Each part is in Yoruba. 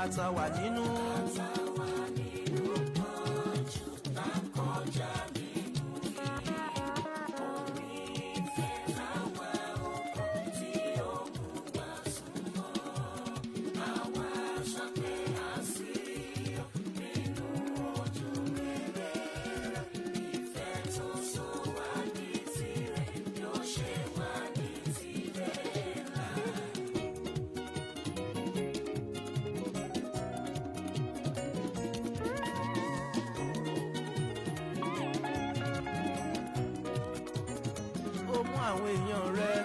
Tá wà nínú. Táwa nínú pọ́njú tá ń kọjá nínú yìí. Orin ìfẹ́ láwa ọkọ̀ tí ó mú wa súnmọ́. Àwa ṣọpẹ́ àsíyọ̀ nínú ojú rere rẹ̀. Ìfẹ́ tó so wá ní tirẹ̀ yóò ṣe wá ní tirẹ̀ ńlá. Ó mú àwọn èèyàn rẹ̀.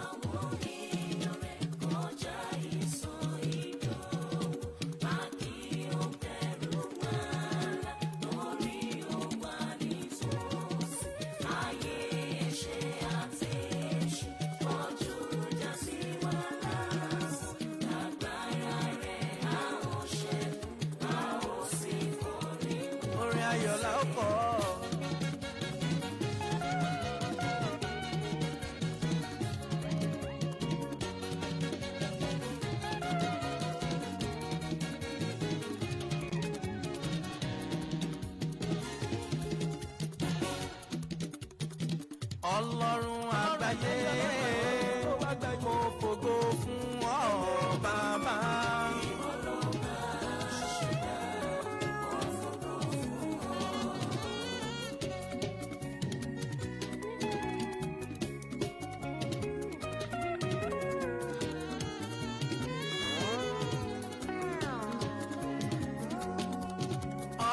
Àwọn èèyàn rẹ̀ kọjá ìsàn ìdánwò, má kí ó bẹ̀rù wàhálà lórí ó wà nítòsí. Ayé ẹ̀ṣẹ̀ àti èṣù ojú já sí wa lásán. Lágbára rẹ̀ a ó ṣẹ́gun, a ó sì borí wọn. Orin ayọ̀ la ó kọ. Ọlọ́run àgbáyé, mo fògo fún ọ bàbá.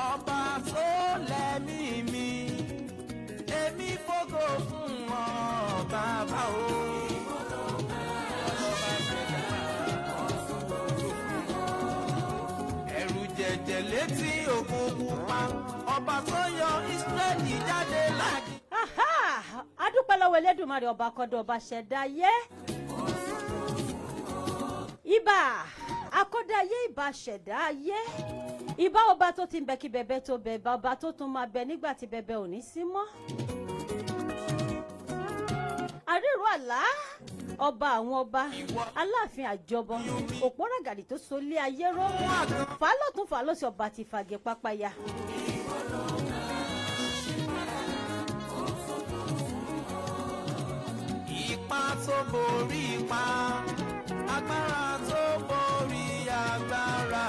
Ọba tó lẹ́mí mi, èmi fògo fún ọ bàbá o. Ẹ̀rù jẹ̀jẹ̀ létí òkun pupa, ọba tó yọ Ísírẹ́lì jáde láti. Aha! Adúpẹ́ lọ́wọ́ Elédùmarè, ọba kọ́dọ̀, ọba ṣẹ̀dá ayé. Ibà akọ́dá ayé, ìbà ṣẹ̀dá ayé. Ìbà ọba tó ti ń bẹ kí bẹ̀bẹ̀ tó bẹ̀, ìbà ọba tó tún máa bẹ nígbà tí bẹ̀bẹ̀ ò ní sí mọ́. Àrírò àlá, ọba àwọn ọba, aláàfin àjọbọ, òpóràgàdì tó solé ayé ró. Fàálọ̀tún fàálọ̀sì, ọba ti fàgẹ̀ pápáyà. Ipa tó borí ipa, agbára tó borí agbára.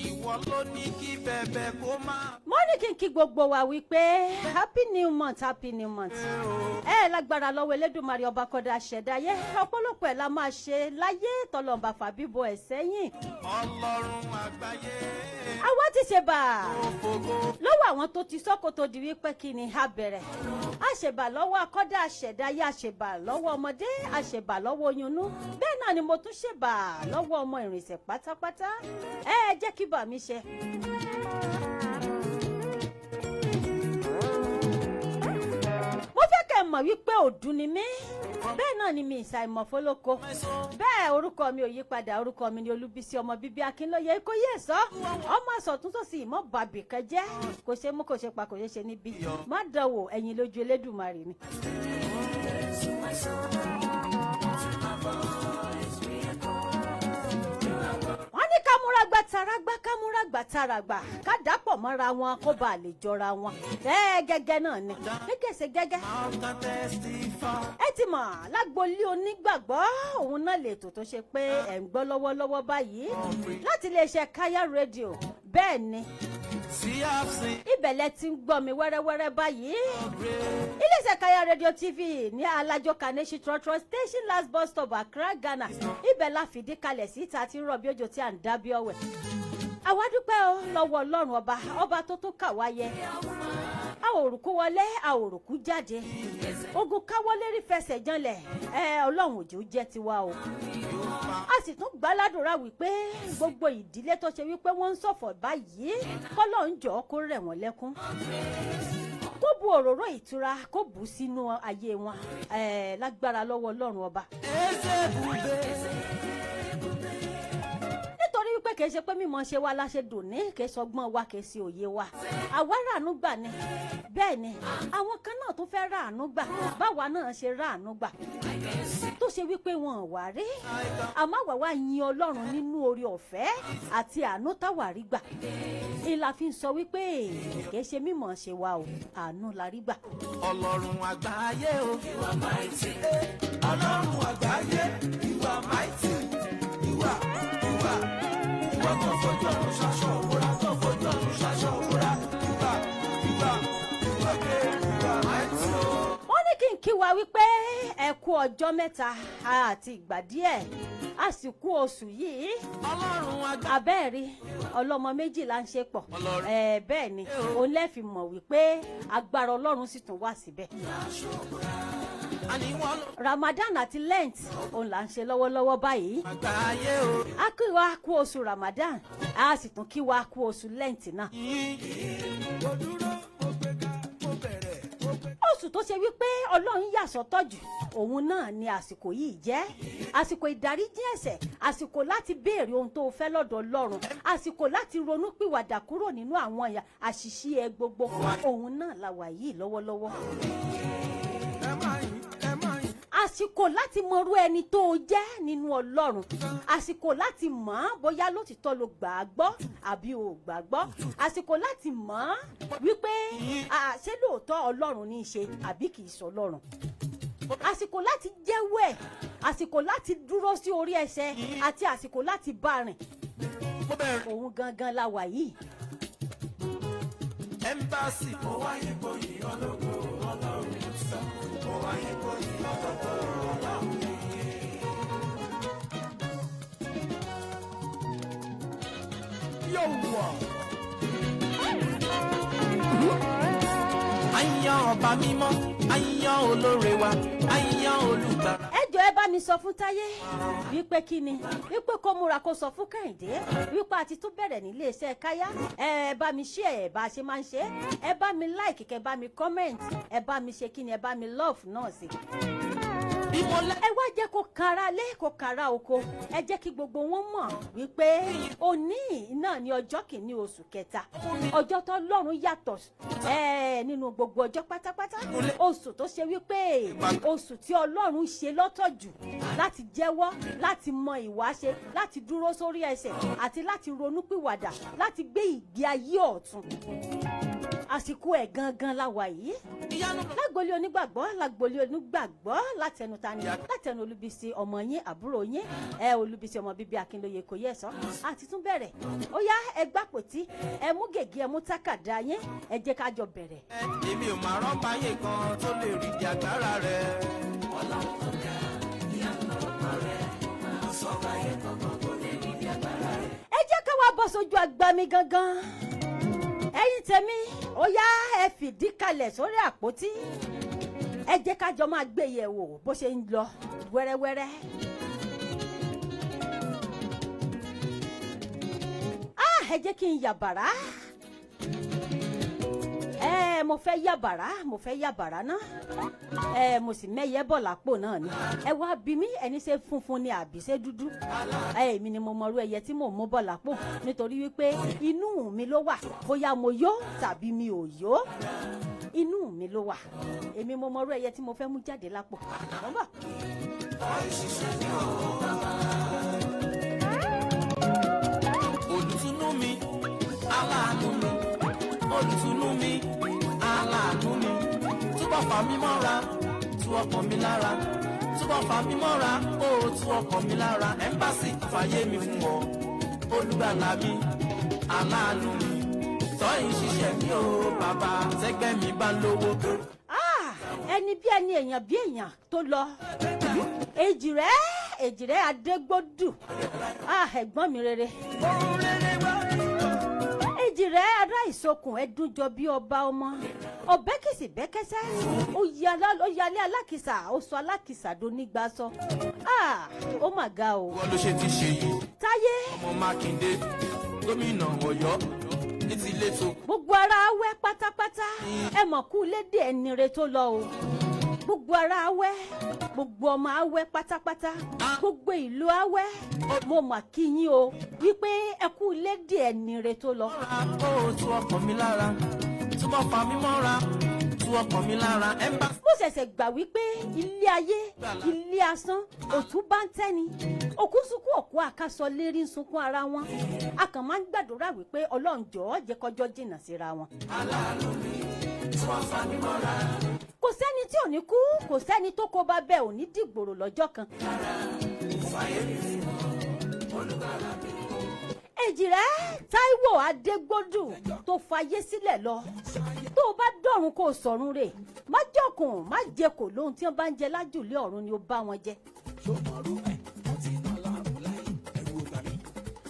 Ìwọ ló ní kí bẹ̀bẹ̀ kó máa. Mo ní kí n kí gbogbo wa wípé happy new month, happy new month. Ẹ lágbára lọ́wọ́ Elédùnmarè, ọba kọ́dà ṣẹ̀dáyé, ọ̀pọ̀lọpọ̀ ẹ̀ la máa ṣe láyé tọ́lọ́mbà fàbíbo ẹ̀ sẹ́yìn. Ọlọ́run àgbáyé. Àwa ti ṣe bà Ó fògo. lọ́wọ́ àwọn tó ti sọ́kò tó di wípé kí ni a bẹ̀rẹ̀. A ṣèbà lọ́wọ́ akọ́dà ṣẹ̀dáyé, a ṣèbà lọ́wọ́ ọmọdé, a ṣèbà lọ́wọ́ oyúnú, bẹ́ẹ̀ náà ni mo tún ṣèbà lọ́wọ́ ọmọ ìrìnsẹ̀ pátápátá. Ẹ jẹ́ kí bà mí ṣe. Mo fẹ́ kẹ́ ẹ mọ̀ wípé òdùn ni mí, bẹ́ẹ̀ náà ni mi ìsàìmọ̀ fọlọ́kọ. Bẹ́ẹ̀ orúkọ mi ò yí padà, orúkọ mi ni Olúbísí ọmọ bíbí Akínlóye kò yẹ sọ ọmọ àsọtún tó sì mọ́ bàbí kẹjẹ́ kò ṣe mú, kò ṣe pa, kò ṣe ṣe níbí má dánwò ẹ̀yìn lójú Elédùmarè ni. Wọ́n ní ká múra gba taragbá, ká múra gba taràgbà, ká dàpọ̀ mọ́ra wọn kó bàa lè jọra wọn. Ẹ gẹ́gẹ́ náà ni gẹ́gẹ́ ṣe gẹ́gẹ́. How can testify? Ẹ ti mọ̀ lágboolé onígbàgbọ́, òun náà lè tò tó ṣe pé ẹ̀ ń gbọ́ lọ́wọ́lọ́wọ́ báyìí láti iléeṣẹ́ Kaya Radio. Bẹ́ẹ̀ ni. See, I've seen Ibẹ̀ lẹ ti ń gbọ́ mi wẹ́rẹ́wẹ́rẹ́ báyìí. Great. Iléeṣẹ́ Kaya Radio TV ní Alájọ Kaneshi Trotro Station, last bus stop, Accra, Ghana. Ibẹ̀ la fìdí kalẹ̀ sí ta ti ń rọ̀ bí òjò tí à ń dá bí ọ̀wẹ̀. Àwa dúpẹ́ o lọ́wọ́ Ọlọ́run ọba, ọba tó tún kà wá yẹ. A ò rùkú wọlé, a ò rùkú jáde, ogun káwọlé rí fẹsẹ̀ janlẹ̀. Ẹ Ọlọ́run òjò jẹ́ tiwa o. A sì tún gbàládùra wípé gbogbo ìdílé tó ṣe wípé wọ́n ń ṣọ̀fọ̀ báyìí, kọ́lọ́ ń jọ kó rẹ̀ wọ́n lẹ́kún. Kó bu òróró ìtura, kó bù sínú ayé wọn lágbára lọ́wọ́ Ọlọ́run ọba. Eze ebube. Nítorí wípé kìí ṣe pé mímọ̀ ṣe wa la ṣe dùn ní, kìí ṣọgbọ́n wa, kìí ṣe òye wa. Àwa ràánú gbà ni. Bẹ́ẹ̀ ni àwọn kan náà tó fẹ́ ràánú gbà, báwa náà ṣe ràánú gbà, tó ṣe wípé wọn ò wá rí, àmọ́ àwa wá yin Ọlọ́run nínú oore ọ̀fẹ́ àti àánú táwa rí gbà. Ìlà fi ń sọ wípé kìí ṣe mímọ̀ ṣe wa o, àánú la rí gbà. Ọlọ́run àgbáyé o. You are mighty. Ọlọ́run àgbáyé, you are mighty. You are, you are. Ìwọ tó fojú ọ̀run ṣaṣọ òwúra, tó fojú ọ̀run ṣaṣọ òwúra. You are, you are, you are great, you are mighty o. Wọ́n ní kí n kí wa wípé ẹ kú ọjọ́ mẹ́ta àti ìgbà díẹ̀, a sì kú oṣù yìí. Ọlọ́run àgbáyé. Abẹ́ẹ̀rí ọlọ́mọ méjì là ń ṣe pọ̀. Ọlọ́run. Ẹ bẹ́ẹ̀ ni, òun lẹ́ẹ̀fì mọ̀ wípé agbára Ọlọ́run sì tún wà síbẹ̀. Àní wọ́n lọ. Ramadan àti Lent òun là ń ṣe lọ́wọ́lọ́wọ́ báyìí. Àgbáyé o. A kí wa kú oṣù Ramadan, a sì tún kí wa kú oṣù Lent náà. Mo dúró, mo gbéga, mo bẹ̀rẹ̀, mo gbé. Oṣù tó ṣe wípé Ọlọ́run yà sọ́tọ̀ jù, òun náà ni àsìkò yìí jẹ́ àsìkò ìdáríjì ẹ̀ṣẹ̀, àsìkò láti béèrè ohun tó o fẹ́ lọ́dọ̀ Ọlọ́run, àsìkò láti ronú pìwàdà kúrò nínú àwọn àṣìṣe ẹ gbogbo. Òun náà la wà yìí lọ́wọ́lọ́wọ́. Ẹ máa yìn, ẹ máa yìn. Àsìkò láti mọrú ẹni tó o jẹ́ nínú Ọlọ́run, àsìkò láti mọ̀ ọ́n bóyá lótìtọ́ ló gbà á gbọ́ àbí o ò gbà á gbọ́, àsìkò láti mọ̀ ọ́n wípé ṣé lóòótọ́ Ọlọ́run ní í ṣe àbí kì í sọ Ọlọ́run, àsìkò láti jẹ́wọ́ ẹ̀, àsìkò láti dúró sí orí ẹsẹ̀ àti àsìkò láti bá rìn. Mo bẹ̀rẹ̀. Òun gangan la wà yìí. Ẹ́mbáàsì. Mo wáyé gboyè ọlọ́gbọ́ Ọlọ́run sọ. Mo wáyé gboyè ọlọ́gbọ́ Ọlọ́run yìí. Yóò wọ̀. Àyàn ọba mímọ́, àyàn olóore wa, àyàn olùgbàlà. Ẹ jọ̀ọ́, ẹ bá mi sọ fún Táyé wípé kí ni, wípé kó múra, kó sọ fún Kẹ́hìndé wípé àti tún bẹ̀rẹ̀ nílé iṣẹ́ káyá. Ẹ bá mi ṣe ẹ bá a ṣe máa ń ṣe, ẹ bá mi like, kẹ bá mi comment, ẹ bá mi ṣe kí ni, ẹ bá mi love náà sí. Bí mo lẹ́. Ẹ wá jẹ́ kó kara lé, kó kara oko, ẹ jẹ́ kí gbogbo wọn mọ̀ wípé òní náà ní ọjọ́ kìíní oṣù kẹta, ọjọ́ tó lọ́run yàtọ̀ nínú gbogbo ọjọ́ pátápátá, oṣù tó ṣe wípé oṣù tí Ọlọ́run ṣe lọ́tọ̀ jù láti jẹ́wọ́, láti mọ ìwà ṣe, láti dúró sórí ẹsẹ̀ àti láti ronúpìwàdà, láti gbé ìgbé ayé ọ̀tun. Àsìkò ẹ̀ gangan la wà yìí. Ìyanu. Lágbolé onígbàgbọ́, lágbolé onígbàgbọ́, látẹnu tani? Látẹnu Olúbísí, ọmọ yín, àbúrò yín, ẹ Olúbísí, ọmọ bíbí Akínlóye kò yẹ sọ. Àti tún bẹ̀rẹ̀. Ó yá, ẹ gbàpótí, ẹ mú gègé, ẹ mú tákàdá yín, ẹ jẹ́ ká jọ bẹ̀rẹ̀. Èmi ò máa rọ́bàyè kan tó lè rí di agbára rẹ̀. Ọlọ́run tó ga, ìyanu lorúkọ rẹ̀, kò sọ́ba ayé kankan tó lè rí bí agbára rẹ̀. Ẹ jẹ́ ká wá bọ́ sójú agbami gangan. Ẹ̀yin tèmi, ó yá, ẹ fìdí kalẹ̀ sórí àpótí, ẹ jẹ́ ká jọ máa gbé yẹ̀wò bó ṣe ń lọ wẹ́rẹ́wẹ́rẹ́. Ah, ẹ jẹ́ kí n yàbàrá. Ẹ mo fẹ́ yàbàrá, mo fẹ́ yàbàrá ná. Ẹ mo sì mẹ́yẹ bọ̀ lápò náà ni. Ẹ wá bí mi, ẹni ṣe funfun ni àbí ṣe dúdú? Ẹ èmi ni mo mọrú ẹyẹ tí mò ń mú bọ̀ lápò, nítorí wípé inú mi ló wà, bóyá mo yó tàbí mi ò yó, inú mi ló wà. Èmi mo mọrú ẹyẹ tí mo fẹ́ mú jáde lápò. Mo ń bọ̀. Olùtùnú mi, aláàánú mi, olùtùnú mi, aláàánú mi, túbọ̀ fà mí mọ́ra, tú ọkàn mi lára, túbọ̀ fà mí mọ́ra, ó tú ọkàn mi lára. Ẹ́mbáàsì fàyè mi fún ọ, olùgbàlà mi, aláàánú mi, tọ́yìn ṣiṣẹ́ mi ó bàbá, tẹ́gbẹ́ mi bá lówó. Ah, ẹni bí ẹni, èèyàn bí èèyàn tó lọ, èjì rẹ, èjì rẹ Adégbòdù. Ah, ẹ̀gbọ́n mi rere, èjì rẹ ará ìsokùn, ẹdúnjọ bí ọba ọmọ ọbẹ kìsì bẹkẹsẹ, ó yalé alákìsà, ó sọ alákìsà donígbà sọ. Ah, ó mà ga o. Wọ́n ló ṣe ti ṣe yìí. Táyé. Ọmọ Mákindé, gómìnà Ọ̀yọ́ ní Ní tilé tó Gbogbo ara Awẹ́ pátápátá, ẹ mọ̀ kú lédè ẹni re tó lọ o. Gbogbo ara Awẹ́, gbogbo ọmọ Awẹ́ pátápátá, gbogbo ìlú Awẹ́, mo mà kí yín o wípé ẹ kú lédè ẹni re tó lọ. Mọ́ra, ó tu ọkàn mi lára, túbọ̀ fà mí mọ́ra, tu ọkàn mi lára ẹ̀ ń bá. Mo ṣẹ̀ṣẹ̀ gbà wípé ilé ayé, ilé asán, òtún bá ń tẹ́ni, òkú sunkún, òkú àkàsọ lérí ń sunkún ara wọn. A kàn máa ń gbàdúrà wípé Ọlọ́run, jọ̀ọ́, jẹ́ kọjọ́ jìnnà síra wọn. Aláàánú mi, túbọ̀ fà mí mọ́ra. Kò sẹ́ni tí ò ní kú, kò sẹ́ni tó kó bá bẹ́ẹ̀ ò ní dìgbòrò lọ́jọ́ kan. Fàyè mi fún Olùgbàlà mi. Èjìrẹ́ Táíwò Adégbòdù tó fayé sílẹ̀ lọ, tó o bá dọ̀run, kó o sọ̀run rè, má jọkùn má jẹ kò lóhun tí wọ́n bá ń jẹ lájùlé ọ̀run ni ó bá wọn jẹ. Ṣọmọrú ẹ̀ wọ́n ti ná lárùn láyé, ẹ̀rù ò bà mí,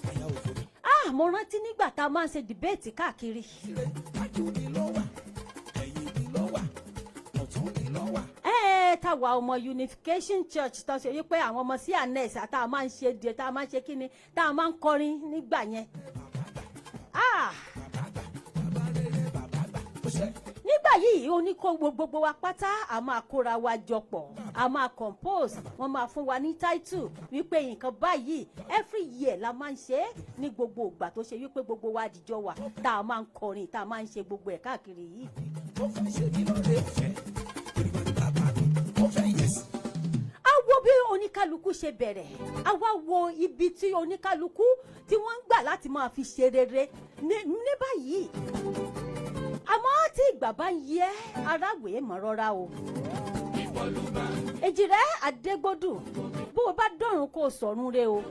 àyà ò fò mí. Ah, mo rántí nígbà tá a máa ń ṣe debate káàkiri. Tirẹ̀ wájú mi ló wà, ẹ̀yìn mi ló wà, ọ̀tún mi ló wà. Ẹ táwa ọmọ Unification Church tó ṣe wípé àwọn ọmọ CNS, tá a máa ń ṣe díẹ̀, tá a máa ń ṣe kíni, tá a máa ń kọrin nígbà yẹn. Ah, Bàbá rere, bàbá gbà ó ṣe. Nígbà yìí, ó ní kó gbogbo wa pátá, a máa kóra wa jọ pọ̀, a máa compose, wọ́n máa fún wa ní title wípé nǹkan báyìí. Every year la máa ń ṣe é, ní gbogbo ìgbà tó ṣe wípé gbogbo wa àdìjọ wà, tá a máa ń kọrin, tá a máa ń ṣe gbogbo ẹ̀ káàkiri yìí. Ó fẹ́ ṣe mí lóore ọ̀fẹ́, torí bàbá mi ó fẹ́ yẹ̀sì. A wo bí oníkálukú ṣe bẹ̀rẹ̀, a wá wo ibi tí oníkálukú tí wọ́n ń gbà láti máa fi ṣe rere ní báyìí. Àmọ́ tí ìgbà bá ń yẹ aráwèé mọ́, rọra o. Èjìrẹ́ Adégbòdù, bó o bá dọ̀run, kó o sọ̀run re o.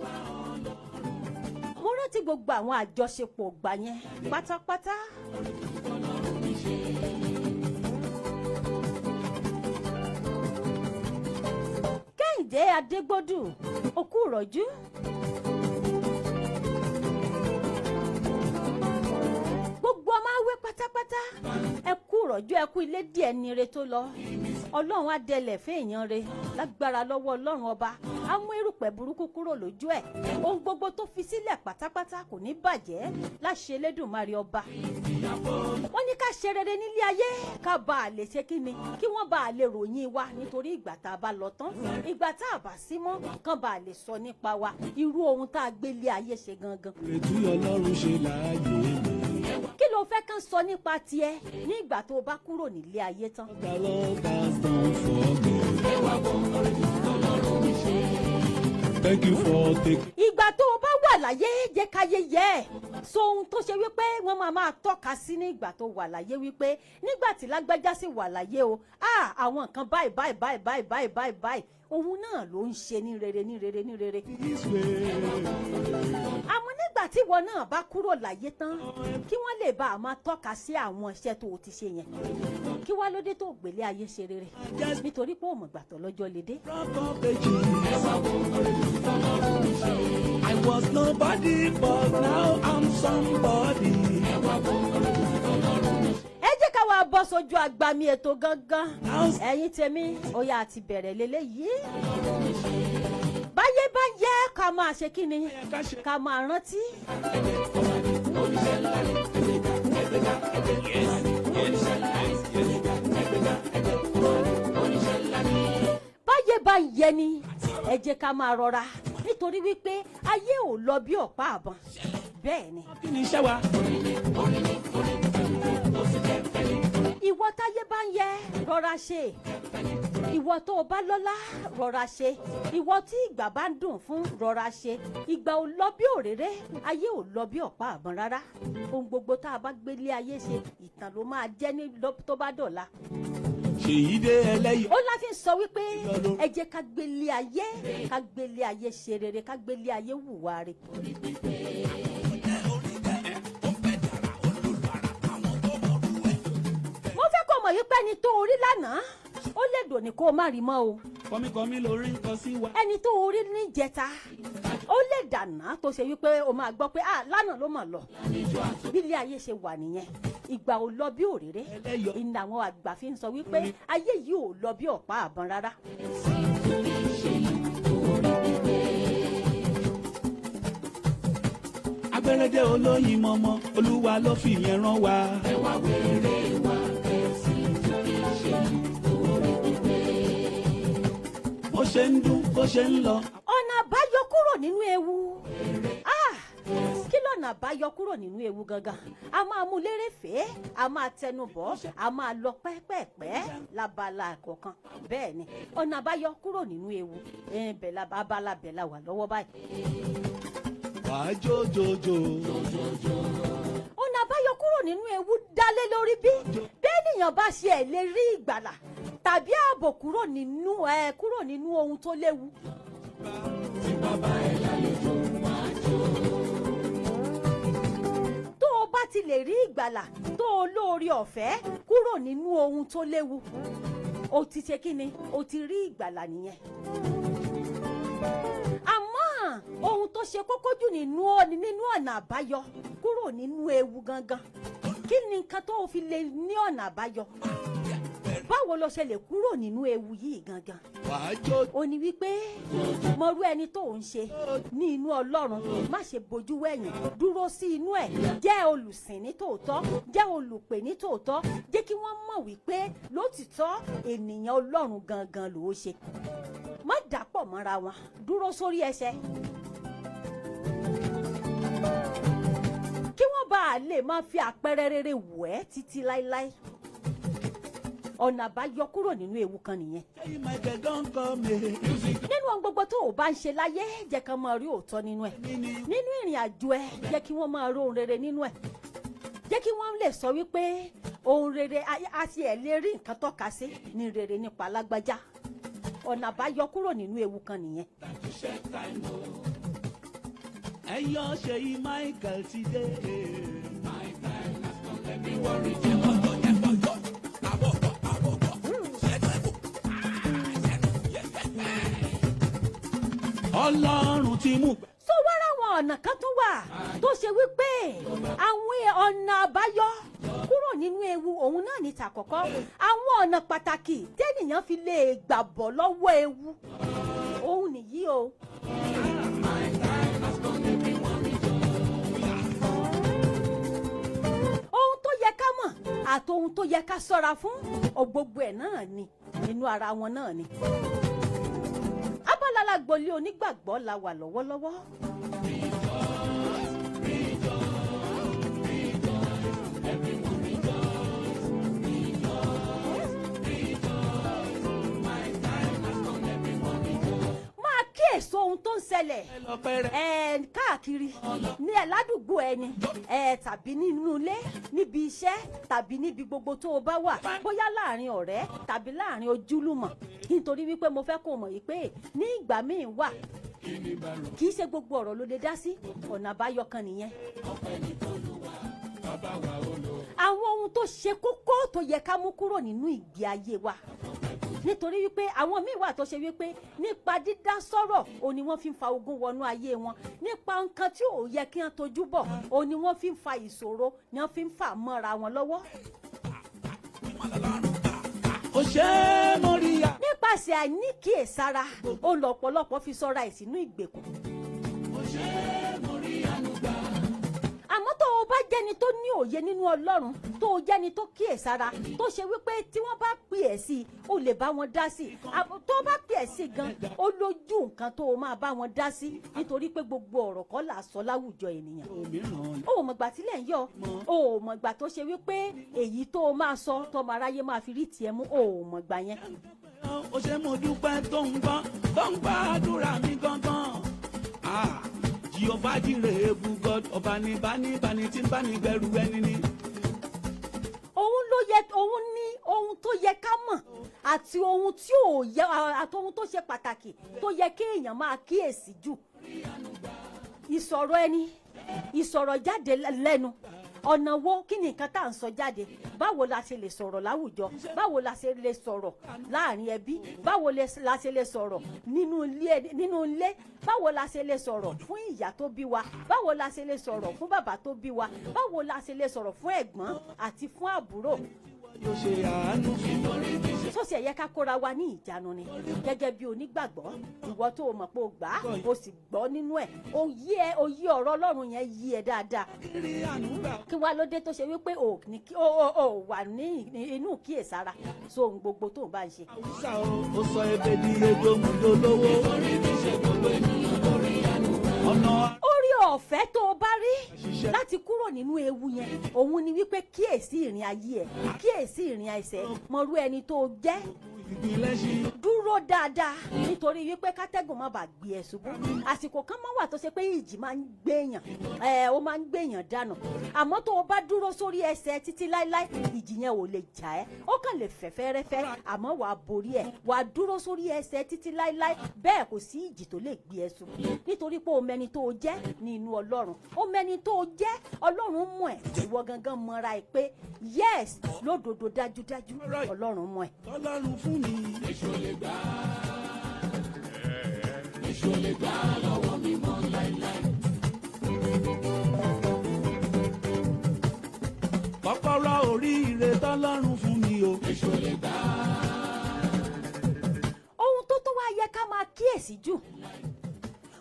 Mo rántí gbogbo àwọn àjọṣepọ̀ ìgbà yẹn pátápátá. Kẹ́hìndé Adégbòdù, òkú ìrọ̀jú. Gbogbo ọmọ Awẹ́ pátápátá, ẹ kú ìrọ̀jú, ẹ kú ilé díẹ̀ ní ire tó lọ. Ọlọ́run á dẹlẹ̀ fún èèyàn re lágbára lọ́wọ́ Ọlọ́run Ọba, á mú erùpẹ̀ burúkú kúrò lójú ẹ̀. Ohun gbogbo tó fi sílẹ̀ pátápátá kò ní bàjẹ́ láṣẹ Elédùmarè Ọba. Wọ́n ní ká ṣe rere nílé ayé, ká bá a lè ṣe kíni, kí wọ́n bá a lè ròyìn wa, nítorí ìgbà tá a bá lọ tán, ìgbà tá a bá sí mọ́, kán bá a lè sọ nípa wa, irú ohun tá a gbé lé ayé ṣe gangan. Ìrètí Ọlọ́run ṣe láàyè mi. Kí ló fẹ́ kán sọ nípa tiẹ̀ ní ìgbà tó o bá kúrò nílé ayé tán? The Lord has done for me. Thank you for taking. Ìgbà tó o bá wà láyé, jẹ́ káyé yẹ ẹ́ so ohun tó ṣe wípé wọ́n máa máa tọ́ka sí ní ìgbà tó wà láyé, wípé nígbà tí lágbájá sì wà láyé o, ah, àwọn nǹkan báyìí báyìí báyìí báyìí báyìí báyìí báyìí, òun náà ló ń ṣe ní rere, ní rere, ní rere. This way. Àmọ́ nígbà tí ìwọ náà bá kúrò láyé tán, kí wọ́n lè bá a máa tọ́ka sí àwọn iṣẹ́ tó o ti ṣe yẹn, kí wá lóde tó gbélé ayé ṣe rere, nítorí pé òmùgbà tó lọ́jọ́ lè dé. Rock of ages. I was nobody, but now I'm somebody. Ẹ jẹ́ ká wá bọ́ sójú agbami ètò gangan. Now Ẹ̀yin tèmi, ó yá, àti bẹ̀rẹ̀ lélẹ́yìí. Báyé bá yẹ, ká máa ṣe kí ni, ká ṣe. Ká máa rántí. Báyé bá yẹ ni, ẹ jẹ́ ká máa rọra, nítorí wípé ayé ò lọ bí ọ̀pá àbọ̀n bẹ́ẹ̀ ni. Kí ni iṣẹ́ wa? Ìwọ táyé bá ń yẹ, rọra ṣe. Ìwọ tó o bá lọ́lá, rọra ṣe. Ìwọ tí ìgbà bá ń dùn fún, rọra ṣe. Ìgbà ò lọ bí òréré, ayé ò lọ bí ọ̀pá àbọ̀n rárá. Ohun gbogbo tá a bá gbélé ayé ṣe, ìtàn ló máa jẹ́ ní tó bá dọ̀la. Ṣèyí dé ẹlẹ́yọ̀. Ó láfi ń sọ wípé ẹ jẹ́ ká gbélé ayé, ká gbélé ayé ṣe rere, ká gbélé ayé hùwà rere. Mo fẹ́ kó mọ̀ wípé ẹni tó orí lánàá, ó lè dòní kó o má rí mọ́ o. Kọ́míkọ́mí lórí ń kọ sí wa. Ẹni tó orí níjẹta, ó lè dànà tó ṣe wípé o máa gbọ́ pé, ah, lánàá ló mọ̀ lọ. Bí ilé ayé ṣe wà nìyẹn, ìgbà ò lọ bí òréré. Ẹlẹ́yọ̀. Ìnà àwọn àgbà fi ń sọ wípé ayé yìí ò lọ bí ọ̀pá àbọ̀n rárá. Agbẹ́rẹ́dẹ́ olóyin mọ́mọ́, Olúwa ló fi yẹn rán wa. Ẹ wá wéré wa kẹ̀sì tún kí ṣe orí pípé. Bó ṣe ń dún, bó ṣe ń lọ. Ọ̀nà àbáyọ kúrò nínú ewu. Ah! Kí lọ́nà àbáyọ kúrò nínú ewu gangan? A máa mú lérèfé, a máa tẹnu bọ̀, a máa lọ pẹ́pẹ́pẹ́ lábala kọ̀ọ̀kan. Bẹ́ẹ̀ ni, ọ̀nà àbáyọ kúrò nínú ewu bẹ̀ la abala bẹ̀ la wà lọ́wọ́ báyìí. Wàá jó jó jó. Ọ̀nà àbáyọ kúrò nínú ewu dálé lórí bí bẹ́ẹ̀nìyàn bá ṣe ẹ̀ lè rí ìgbàlà tàbí ààbò kúrò nínú ohun tó léwu. Tí bàbá ẹ̀ lálejò, wàá jó. Tó o bá ti lè rí ìgbàlà, tó o lóore ọ̀fẹ́ kúrò nínú ohun tó léwu, o ti ṣe kí ni? O ti rí ìgbàlà nìyẹn. Àmọ́ ohun tó ṣe kókó jù nínú ọ̀nà àbáyọ kúrò nínú ewu gangan, kí ni nǹkan tó o fi lè ní ọ̀nà àbáyọ? Báwo lo ṣe lè kúrò nínú ewu yìí gangan? Wàá jó. Ó ní wípé mọrú ẹni tó ń ṣe ní inú Ọlọ́run, má ṣe bojú wẹ̀yìn, dúró sí inú ẹ̀, jẹ́ olùsìn ní tòótọ́, jẹ́ olùpè ní tòótọ́, jẹ́ kí wọ́n mọ̀ wípé lótìtọ́ ènìyàn Ọlọ́run gangan ló ṣe. Má dàpọ̀ mọ́ra wọn, dúró sórí ẹsẹ̀ kí wọ́n bá a lè máa fi àpẹẹrẹ rere wò ẹ́ títí láéláé. Ọ̀nà àbáyọ kúrò nínú ewu kan nìyẹn. Ṣéyí Michael don come. Nínú ohun gbogbo tó o bá ń ṣe láyé, jẹ́ kán máa rí òótọ́ nínú ẹ̀. Nínú ìrìn àjò ẹ, jẹ́ kí wọ́n máa rí ohun rere nínú ẹ̀. Jẹ́ kí wọ́n lè sọ wípé ohun rere a ti ẹ̀ lè rí nǹkan tọ́ka sí ní rere nípa lágbájá. Ọ̀nà àbáyọ kúrò nínú ewu kan nìyẹn. Ẹyọ Ṣèyí Michael ti dé. My time has come, everyone rejoice. Ọlọ́run ti mú. So wá ráwọn ọ̀nà kan tún wà tó ṣe wípé àwọn ọ̀nà àbáyọ kúrò nínú ewu, òun náà ní tàkọ́kọ́. Àwọn ọ̀nà pàtàkì tẹ́nìyàn fi lè gbà bọ́ lọ́wọ́ ewu, òun nìyí o. My time has come, everyone rejoice. Ohun tó yẹ ká mọ̀ àti ohun tó yẹ ká ṣọ́ra fún, gbogbo ẹ̀ náà ni nínú ara wọn náà ni. Abala lágbolé onígbàgbọ́ la wà lọ́wọ́lọ́wọ́. Rejoice, rejoice, rejoice, everyone rejoice, rejoice, rejoice. My time has come, everyone rejoice. Máa kíyèsí ohun tó ń ṣẹlẹ̀ ẹ káàkiri ní ẹ ládùúgbò ẹni ẹ, tàbí nínú ilé, níbi iṣẹ́, tàbí níbi gbogbo tó o bá wà, bóyá láàrin ọ̀rẹ́ tàbí láàrin ojúlùmọ̀, nítorí wípé mo fẹ́ kó o mọ̀ yìí pé ní ìgbà míì wà, kì í ṣe gbogbo ọ̀rọ̀ ló lè dá sí. Ọ̀nà àbáyọ kan nìyẹn. Àwọn ohun tó ṣe kókó tó yẹ ká mú kúrò nínú ìgbé ayé wa, nítorí wípé àwọn míì wà tó ṣe wípé nípa dídá sọ̀rọ̀ òun ni wọ́n fi ń fa ogun wọnú ayé wọn. Nípa nǹkan tí ò yẹ kí wọ́n tojú bọ̀, òun ni wọ́n fi ń fa ìṣòro, ni wọ́n fi ń fà mọ́ra wọn lọ́wọ́. Ó ṣe é mọ́ríyá. Nípasẹ̀ àìníkíyèsára, ó lọ ọ̀pọ̀lọpọ̀ fi sọ́ra ẹ̀ sínú ìgbèkùn. Ó ṣe é mọ́ríyá nùgbà. Àmọ́ tó o bá jẹ́ni tó ní òye nínú Ọlọ́run, tó o jẹ́ni tó kíyèsára, tó ṣe wípé tí wọ́n bá pè ẹ́ sí i, o lè bá wọn dá sí i. Tó o bá pè ẹ́ sí i gan, ó lójú nǹkan tó o máa bá wọn dá sí, nítorí pé gbogbo ọ̀rọ̀ kọ́ là sọ láwùjọ ènìyàn. Òmíràn. O ò mọ̀gbà tílẹ̀ ń yọ, o ò mọ̀gbà tó ṣe wípé èyí tó o máa sọ tọmọ aráyé máa fi rí tiẹ̀ mú, o ò mọ̀gbà yẹn. Ó ṣe, mo dúpẹ́ tó ń gbọ́, tó ń gbàdúrà mi gangan. Ah, Jehovah Jireh, God, ọba ní bani bani tí ń bá ní gbẹrù ẹni ní. Òun ló yẹ, òun ní ohun tó yẹ ká mọ̀ àti ohun tí ò yẹ àti ohun tó ṣe pàtàkì tó yẹ kéèyàn máa kíyèsí jù: ìsọ̀rọ̀ ẹni, ìsọ̀rọ̀ jáde lẹ́nu. Ọ̀nà wo, kí ni nǹkan tá à ń sọ jáde? Báwo la ṣe lè sọ̀rọ̀ láwùjọ? Báwo la ṣe lè sọ̀rọ̀ láàrin ẹbí? Báwo la ṣe lè sọ̀rọ̀ nínú ilé? Nínú ilé, báwo la ṣe lè sọ̀rọ̀ fún ìyá tó bí wa? Báwo la ṣe lè sọ̀rọ̀ fún bàbá tó bí wa? Báwo la ṣe lè sọ̀rọ̀ fún ẹ̀gbọ́n àti fún àbúrò? Yóò ṣe àánú fún mi. Tó sì ẹ̀yẹ ká kóra wa ní ìjánu ni gẹ́gẹ́ bí onígbàgbọ́. Ìwọ tó o mọ̀ pé o gbà á, o sì gbọ́ nínú ẹ̀, o yí ẹ, o yí ọ̀rọ̀ Ọlọ́run yẹn yí ẹ dáadáa. Kiri àánú gbà. Kí wá ló dé tó ṣe wípé o ní kí o wà ní inú kíyèsára so ohun gbogbo tó o bá ń ṣe? Haúsá o, ó sọ ebè di edomudo lówó. Nítorí kì í ṣe gbogbo ènìyàn lórí àánú gbà. Ọ̀nà Orí ọ̀fẹ́ tó o bá rí àṣìṣe láti kúrò nínú ewu yẹn, òun ni wípé kíyèsí ìrìn ayé ẹ, kíyèsí ìrìn ẹsẹ̀, mọ̀rú ẹni tó o jẹ́. Ìpínlẹ̀ ṣí. Dúró dáadáa, nítorí wípé kátẹ́gùn má bàa gbé ẹ ṣubú. Àsìkò kan máa wà tó ṣe pé ìjì máa ń gbéyàn ẹ, ó máa ń gbéyàn dànù. Àmọ́ tó o bá dúró sórí ẹsẹ̀ títí láéláé, ìjì yẹn ò lè jà ẹ́. Ó kàn lè fẹ́ fẹ́rẹ́fẹ́, àmọ́ wàá borí ẹ̀, wàá dúró sórí ẹsẹ̀ títí láéláé. Bẹ́ẹ̀ kò sí ìjì tó lè gbé ẹ ṣubú, nítorí pé o mẹni tó o jẹ́ ní inú Ọlọ́run. O mẹni tó o jẹ́, Ọlọ́run mọ̀ ẹ́, ìwọ gangan mọra ẹ pé yes, lódodo, dájúdájú, Ọlọ́run mọ̀ ẹ́. Tọ́lọ́run fún mi. Èṣù ò lè gbà á. Èṣù ò lè gbà á lọ́wọ́ mi mọ́ láéláé. Kọ́kọ́rọ́ oríire tọ́lọ́run fún mi o. Èṣù ò lè gbà á. Ohun tó tó wá yẹ ká máa kíyèsí jù,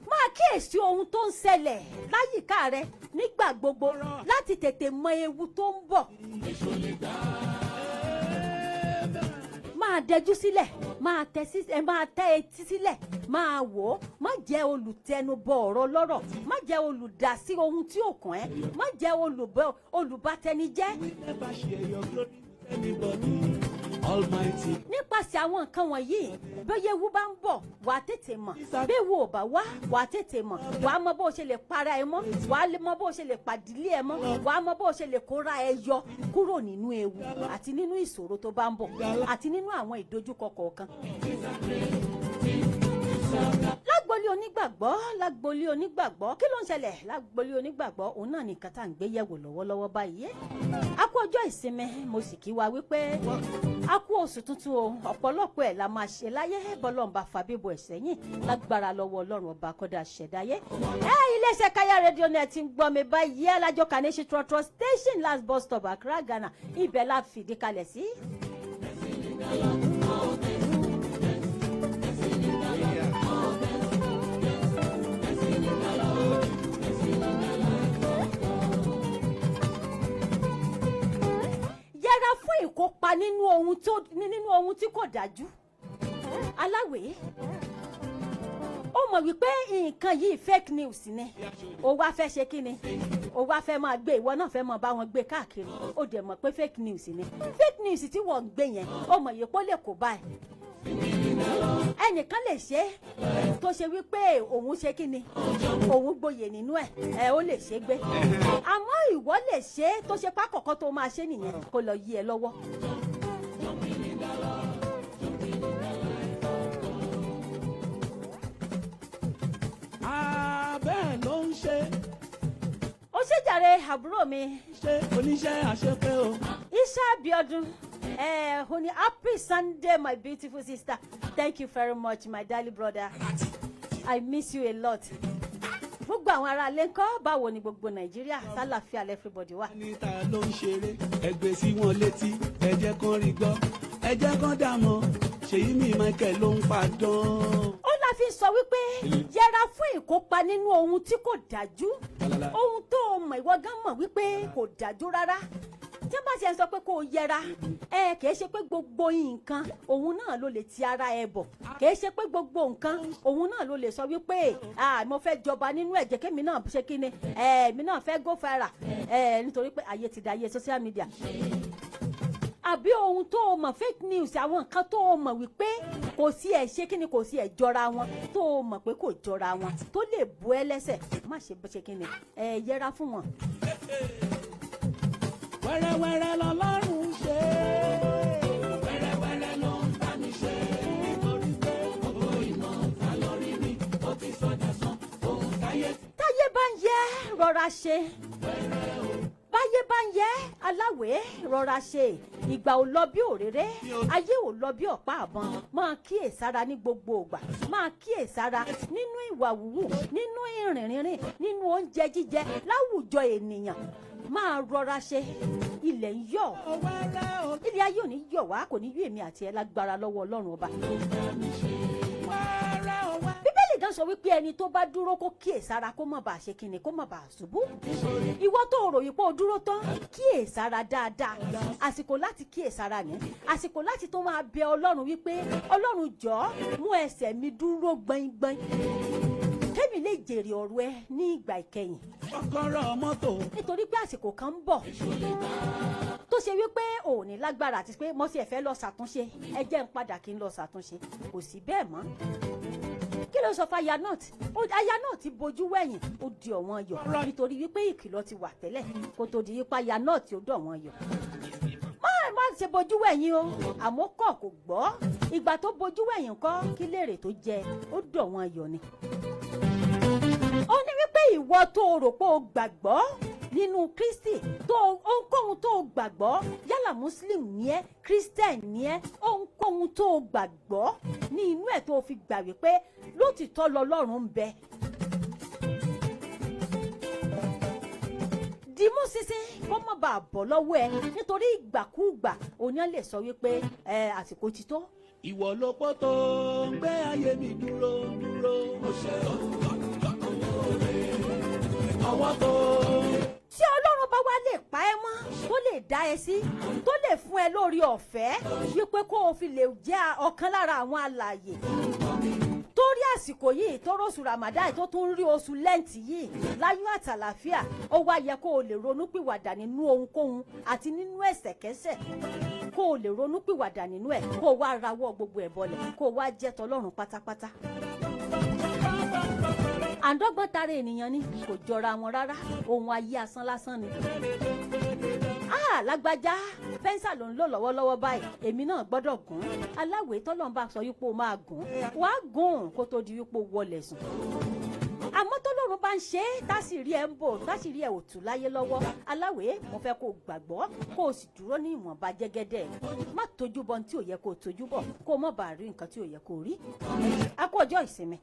máa kíyèsí ohun tó ń ṣẹlẹ̀ láyìíká rẹ nígbà gbogbo láti tètè mọ ewu tó ń bọ̀. Èṣù ò lè gbà á. Máa dẹjú sílẹ̀, máa tẹ sí ẹ, máa tẹ etí sílẹ̀, máa wò ó. Má jẹ́ olùtẹnubọ ọ̀rọ̀ lọ́rọ̀, má jẹ́ olùdásí ohun tí ò kàn ẹ́, má jẹ́ olùbátẹnijẹ́. We never share your glory with anybody. Almighty. Nípasẹ̀ àwọn nǹkan wọ̀nyí, bóyá ewu bá ń bọ̀, wà á tètè mọ̀. Bí ewu ò bá wá, wà á tètè mọ̀. Wà á mọ bó o ṣe lè para ẹ mọ́, wà á lè mọ bó o ṣe lè pàdílé ẹ mọ́, wà á mọ bó o ṣe lè kóra ẹ yọ kúrò nínú ewu àti nínú ìṣòro tó bá ń bọ̀ àti nínú àwọn ìdojúkọ kọ̀ọ̀kan. Lágbolé onígbàgbọ́, lágbolé onígbàgbọ́, kí ló ń ṣẹlẹ̀ lágbolé onígbàgbọ́? Òun náà nìkan tá à ń gbé yẹ̀wò lọ́wọ́lọ́wọ́ báyìí. A kú ọjọ́ ìsinmi, mo sì kí wa wípé a kú oṣù tuntun o. Ọ̀pọ̀lọpọ̀ ẹ̀ la máa ṣe láyé, bọ́lọ́run fa bíbo ẹ̀ sẹ́yìn lágbára lọ́wọ́ Ọlọ́run ọba kọ́dà ṣẹ̀dáyé. Ẹ iléeṣẹ́ Kaya Rédíò náà ti ń gbọ́ mi báyìí, alájọ Kaneshie Trotro Station, last bus stop, Accra, Ghana. Ibẹ̀ la fìdí kalẹ̀ sí. Yẹra fún ìkópa nínú ohun tí kò dájú. Aláwèé, ó mọ̀ wípé nǹkan yìí fake news ni, ó wá fẹ́ ṣe kí ni? Ó wá fẹ́ máa gbé, ìwọ náà fẹ́ máa bá wọn gbé káàkiri. Ó dẹ̀ mọ̀ pé fake news ni. Fake news tí wọ́n ń gbé yẹn, ó mọ̀ yìí pé ó lè kó báyìí. Ẹnìkan lè ṣe é tó ṣe wípé òun ṣe kí ni, òun gboyè nínú ẹ ẹ, ó lè ṣe gbé. Àmọ́ ìwọ lè ṣe é tó ṣe pákọ̀kọ́ tó máa ṣe nìyẹn, kó lọ yí ẹ lọ́wọ́. Ah, bẹ́ẹ̀ ló ń ṣe. Ó ṣèjàre, àbúrò mi. Ṣe oníṣẹ́ àṣepé o. Isha Abiodun, ó ní happy Sunday, my beautiful sister. Thank you very much, my darling brother. I miss you a lot. Gbogbo àwọn ará ilé ńkọ́? Báwo ni gbogbo Nàìjíríà? Sálàáfíà everybody wà? Níta ló ń ṣeré, ẹgbẹ́ sí wọn létí, ẹ jẹ́ kán rí gbọ́, ẹ jẹ́ kán dà mọ́. Ṣèyí mi Michael ló ń padàn. Ó la fi sọ wípé yẹra fún ìkópa nínú ohun tí kò dájú, ohun tó o mọ̀, ìwọ gan mọ̀ wípé kò dájú rárá. Tí wọ́n bá ṣe ń sọ pé kó o yẹra ẹ, kìí ṣe pé gbogbo nǹkan òun náà ló lè ti ara ẹ bọ̀. Kìí ṣe pé gbogbo nǹkan òun náà ló lè sọ wípé, "Ah, mo fẹ́ jọba nínú ẹ̀jẹ̀, kémi náà ṣe kí ni, èmi náà fẹ́ go viral." Ẹ nítorí pé ayé ti da ayé social media, àbí ohun tó o mọ̀, fake news, àwọn nǹkan tó o mọ̀ wípé kò sí ẹ̀ ṣe kí ni, kò sí ẹ̀ jọra wọn, tó o mọ̀ pé kò jọra wọn, tó lè bu ẹ lẹ́sẹ̀, má ṣe bó ṣe kí ni, ẹ yẹra fún wọn. Wẹ́rẹ́wẹ́rẹ́ lọ́lọ́run ṣe. Wẹ́rẹ́wẹ́rẹ́ ló ń bá mi ṣe. Nítorí pé Gbogbo ìmọ̀ ta lórí mi, ó ti sọjà sàn, ohun táyé ti Táyé bá ń yẹ, rọra ṣe. Báyé bá ń yẹ, aláwẹ̀, rọra ṣe. Ìgbà ò lọ bí òréré, ayé ò lọ bí ọ̀pá àbọ̀n. Máa kíyèsára ní gbogbo ìgbà, máa kíyèsára nínú ìwà wúwù, nínú ìrìn rínrìn, nínú oúnjẹ jíjẹ, láwùjọ ènìyàn. Máa rọra ṣe, ilẹ̀ ń yọ̀. Wẹ́rẹ́ o. Ilé ayé ò ní yọ̀ wá, kò ní yọ̀ èmi àti ẹ lágbára lọ́wọ́ Ọlọ́run Ọba. Wẹ́rẹ́ o wẹ́rẹ́. Bíbélì gan sọ wípé ẹni tó bá dúró, kó kíyèsára, kó má bàa ṣe kíni, kó má bàa ṣubú. Ìwọ tó rò wípé o dúró tán, kíyèsára dáadáa. Àsìkò láti kíyèsára ní, àsìkò láti tó máa bẹ Ọlọ́run wípé, "Ọlọ́run, jọ̀ọ́, mú ẹsẹ̀ mi dúró gbọ̀ngbọ̀n, kémi lè jèrè ọ̀rọ̀ ẹ ní ìgbà ìkẹyìn." Kọ́kọ́rọ́ mọ́tò. Nítorí pé àsìkò kan ń bọ̀ tó ṣe wípé ò ní lágbára àti pé mo sì fẹ́ lọ ṣàtúnṣe, ẹ jẹ́ ń padà kí n lọ ṣàtúnṣe, kò sí bẹ́ẹ̀ mọ́. Kí ló sọ fún aya náà? Aya náà ti bojú wẹ̀yìn, ó di ọ̀wọ́n yọ̀, nítorí wípé ìkìlọ̀ ti wà tẹ́lẹ̀ kó tó di wípé aya náà tí ó dọ̀wọ́n yọ̀. Má má ṣe bojú wẹ̀yìn o. Àmọ́ kọ̀ kò gbọ́. Ìgbà tó bojú wẹ̀yìn kọ́, kí lèrè tó jẹ? Ó dọ̀wọ́n yọ̀ ni. Ó ní wípé ìwọ tó o rò pé o gbàgbọ́ nínú Kristi, tó ohunkóhun tó o gbàgbọ́, yálà Muslim ni ẹ́, Christian ni ẹ́, ohunkóhun tó o gbàgbọ́ ní inú ẹ̀ tó o fi gbà wípé lótìtọ́ lọ́lọ́run ń bẹ, dìímú ṣinṣin kó má bàa bọ́ lọ́wọ́ ẹ, nítorí ìgbàkúùgbà òní lè sọ wípé ẹ àsìkò ti tó. Ìwọ ló pọ̀ tó ń gbé ayé mi dúró dúró. Ó ṣe ọwọ́ tó. Tí Ọlọ́run bá wá lè pa ẹ́ mọ́, tó lè dá ẹ sí, tó lè fún ẹ lórí ọ̀fẹ́ wípé kó o fi lè jẹ́ ọ̀kan lára àwọn alààyè torí àsìkò yìí, tó róṣù Ramadan, tó tún rí oṣù Lent yìí láyọ̀ àtàlàfíà, ó wá yẹ kó o lè ronúpìwàdà nínú ohunkóhun àti nínú ẹ̀ṣẹ̀kẹ́ṣẹ̀, kó o lè ronúpìwàdà nínú ẹ̀, kó o wá rawọ́ gbogbo ẹ̀ bọlẹ̀, kó o wá jẹ́ tọlọ́run pátápátá. Àǹdọ́gbọ́n tara ènìyàn ni, kò jọra wọn rárá, ohun ayé asán lásán ni. Ah, lágbájá fẹ́ńsà ló ń lò lọ́wọ́lọ́wọ́ báyìí, èmi náà gbọ́dọ̀ gùn. Aláwèé, tọ́lọ́n bá sọ wípé o máa gùn, wàá gùn kó tó di wípé o wọlé sùn. Àmọ́ tọ́lọ́run bá ń ṣe é, tásìrí ẹ̀ ń bò, tásìrí ẹ̀ ò tú láyé lọ́wọ́, aláwèé, mo fẹ́ kó o gbàgbọ́, kó o sì dúró ní ìwọ̀nba jẹ́gẹ́dẹ́. Má tójú bọ ní tí ò yẹ kó o tójú bọ̀, kó o má bàa rí nǹkan tí ò yẹ kó o rí. A kú ọjọ́ ìsinmi.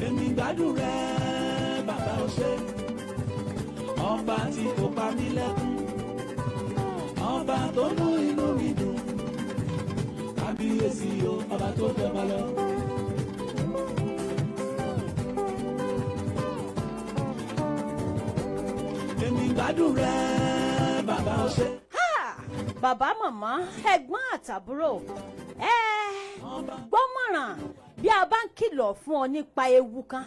Èmi gbádùn rẹ, bàbá, ó ṣe ọba tí kò pa mí lẹ́kún, ọba tó mú inú mi dùn, kábíyèsí o, ọba tó jọba lọ. Èmi gbádùn rẹ, bàbá, ó ṣe. Ha! Bàbá, màmá, ẹ̀gbọ́n àtàbúrò, ẹ gbọ́mọ̀ràn. Bí a bá ń kìlọ̀ fún ọ nípa ewu kan,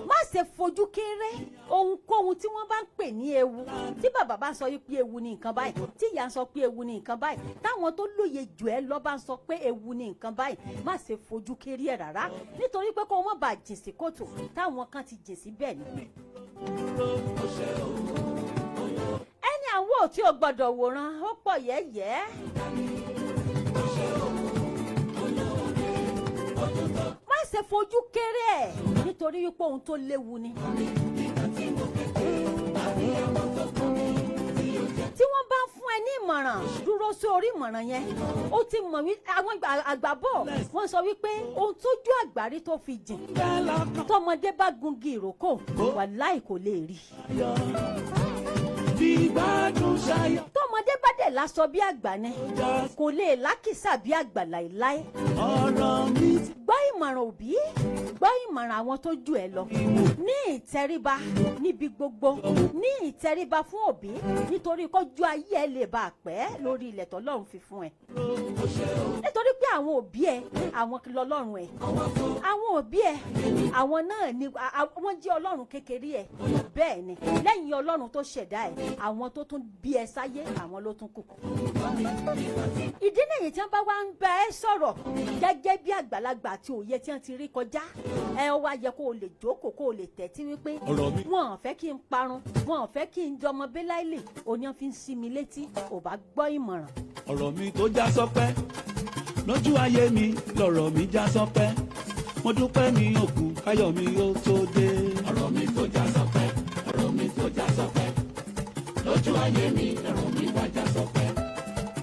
má ṣe fojú kéré ohunkóhun tí wọ́n bá ń pè ní ewu. Tí bàbá bá sọ pé ewu ni nǹkan báyìí, tí ìyá ń sọ pé ewu ni nǹkan báyìí, táwọn tó lóye jù ẹ́ lọ bá ń sọ pé ewu ni nǹkan báyìí, má ṣe fojú kéré ẹ̀ rárá, nítorí pé kó o má bàa jìn sí kòtò táwọn kan ti jìn sí bẹ́ẹ̀ ni. Ẹni àwọn ò tí ò gbọ́dọ̀ wòran, ó pọ̀ yẹ́yẹ́. Má ṣe fojú kéré ẹ̀, nítorí wípé ohun tó léwu ni. Tí wọ́n bá ń fún ẹ ní ìmọ̀ràn, dúró sí orí ìmọ̀ràn yẹn. Ó ti mọ̀ wí àwọn àgbà bọ̀, wọ́n sọ wípé ohun tójú àgbárí tó fi jìn, Bẹ́ẹ̀ lọ́kàn tọmọdé bá gungi ìrókò, wàláì, kò lè rí. yọ fi gbádùn ṣayọ. Tọmọdé bá dẹ̀ lásọ bí àgbà ni, jọ kò lè lákìsà bí àgbà láìláì. Ọ̀rọ̀ mi ti Gbọ́ ìmọ̀ràn òbí, gbọ́ ìmọ̀ràn àwọn tó jù ẹ lọ ní ìtẹríba níbi gbogbo, ní ìtẹríba fún òbí, nítorí kọjú ayé ẹ lè bá a pẹ́ lórí ilẹ̀ tọ́lọ́run fi fún ẹ, nítorí pé àwọn òbí ẹ, àwọn lọ́lọ́run ẹ. Àwọn òbí ẹ, àwọn náà ni wọ́n jẹ́ ọlọ́run kékeré ẹ. Bẹ́ẹ̀ ni, lẹ́yìn Ọlọ́run tó ṣẹ̀dá ẹ, àwọn tó tún bí ẹ sáyé, àwọn ló tún kù. Ìdí nìyí tí wọ́n bá wá ń bá ẹ sọ̀rọ̀ gẹ́gẹ́ bí àgbàlagbà àti òye tí wọ́n ti rí kọjá ẹ, ó wá yẹ kó o lè jókòó, kó o lè tẹ́tí wípé Ọ̀rọ̀ mi. wọn ò fẹ́ kí n parun, wọn ò fẹ́ kí n jọmọ bíláìlì òní, wọn fi ń sí mi létí. Ò bá gbọ́ ìmọ̀ràn. Ọ̀rọ̀ mi tó já sọpẹ́ lójú ayé mi, lọ̀rọ̀ mi já sọpẹ́. Mo dúpẹ́, mi ò kú, káyọ̀ mi ó tó dé. Ọ̀rọ̀ mi tó já sọpẹ́, ọ̀rọ̀ mi tó já sọpẹ́ lójú ayé mi, ọ̀rọ̀ mi wá já sọpẹ́.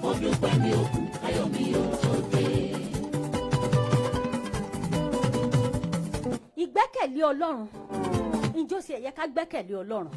Mo dúpẹ́, mi ò kú, ayọ̀ mi ò tó dé. Ìgbẹ́kẹ̀lé Ọlọ́run, ǹjọ́ sì ẹ yẹ ká gbẹ́kẹ̀lé Ọlọ́run?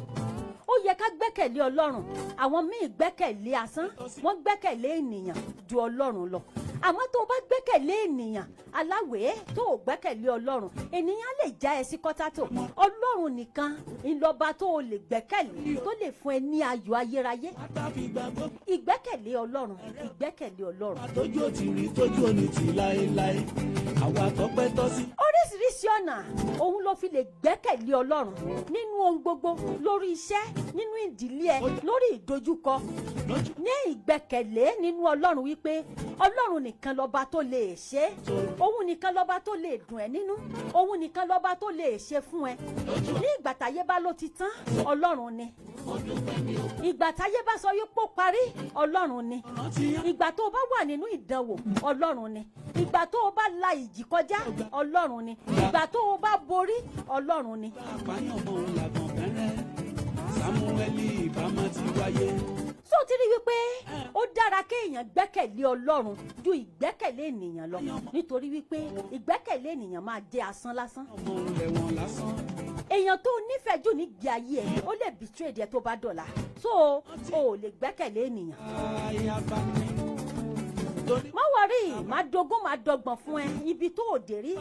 Ó yẹ ká gbẹ́kẹ̀lé Ọlọ́run. Àwọn míì gbẹ́kẹ̀lé asán, wọ́n gbẹ́kẹ̀lé ènìyàn ju Ọlọ́run lọ. Àmọ́ tó o bá gbẹ́kẹ̀lé ènìyàn aláwẹ̀ẹ́, tó o gbẹ́kẹ̀lé Ọlọ́run, ènìyàn lè já ẹ sí kọ́tà tó. Ọlọ́run nìkan ńlọba tó o lè gbẹ́kẹ̀lé, tó lè fún ẹ ní ayọ̀ ayérayé. Àtàfìgbàgbọ́. Ìgbẹ́kẹ̀lé Ọlọ́run, ìgbẹ́kẹ̀lé Ọlọ́run. Tójú ò ti rí, tójú ò ní ti láéláé, àwa tọpẹ́ tọ́ sí. Oríṣiríṣi ọ̀nà òun ló fi lè gbẹ́kẹ̀lé Ọlọ́run nínú ohun gbogbo, lórí iṣẹ́, nínú ìdílé ẹ, lórí ìdojúkọ. Lójú. Ní ìgbẹ́kẹ̀lé nínú Ọlọ́run wípé Ọlọ́run nìkan lọ́ba tó lè ṣe é, òun nìkan lọ́ba tó lè dùn ẹ́ nínú, òun nìkan lọ́ba tó lè ṣe fún ẹ. Ní ìgbà táyé bá ló ti tán, Ọlọ́run ni. Ìgbà táyé bá sọ yípo parí, Ọlọ́run ni. Rántí. Ìgbà tó o bá wà nínú ìdánwò, Ọlọ́run ni. Ìgbà tó o bá la ìjì kọjá, Ọlọ́run ni. Ìgbà tó o bá borí, Ọlọ́run ni. Àpáyàn mọ̀ ń làgàn bẹ́rẹ́, Samueli ìbámu ti wáyé. So ti rí wípé ó dára kéèyàn gbẹ́kẹ̀lé Ọlọ́run ju ìgbẹ́kẹ̀lé ènìyàn lọ, nítorí wípé ìgbẹ́kẹ̀lé ènìyàn máa jẹ́ asán lásán. Ọmọ ń lẹ̀wọ̀n lásán. Èèyàn tó nífẹ̀ẹ́ jù nígbè ayé ẹ̀, ó lè betray ẹ tó bá dọ̀la. So o ò lè gbẹ́kẹ̀lé ènìyàn. Ayaba mi. Torí. Má worry, má dogún, má dọgbọ̀n fún ẹ. Ibi tó o dé rí,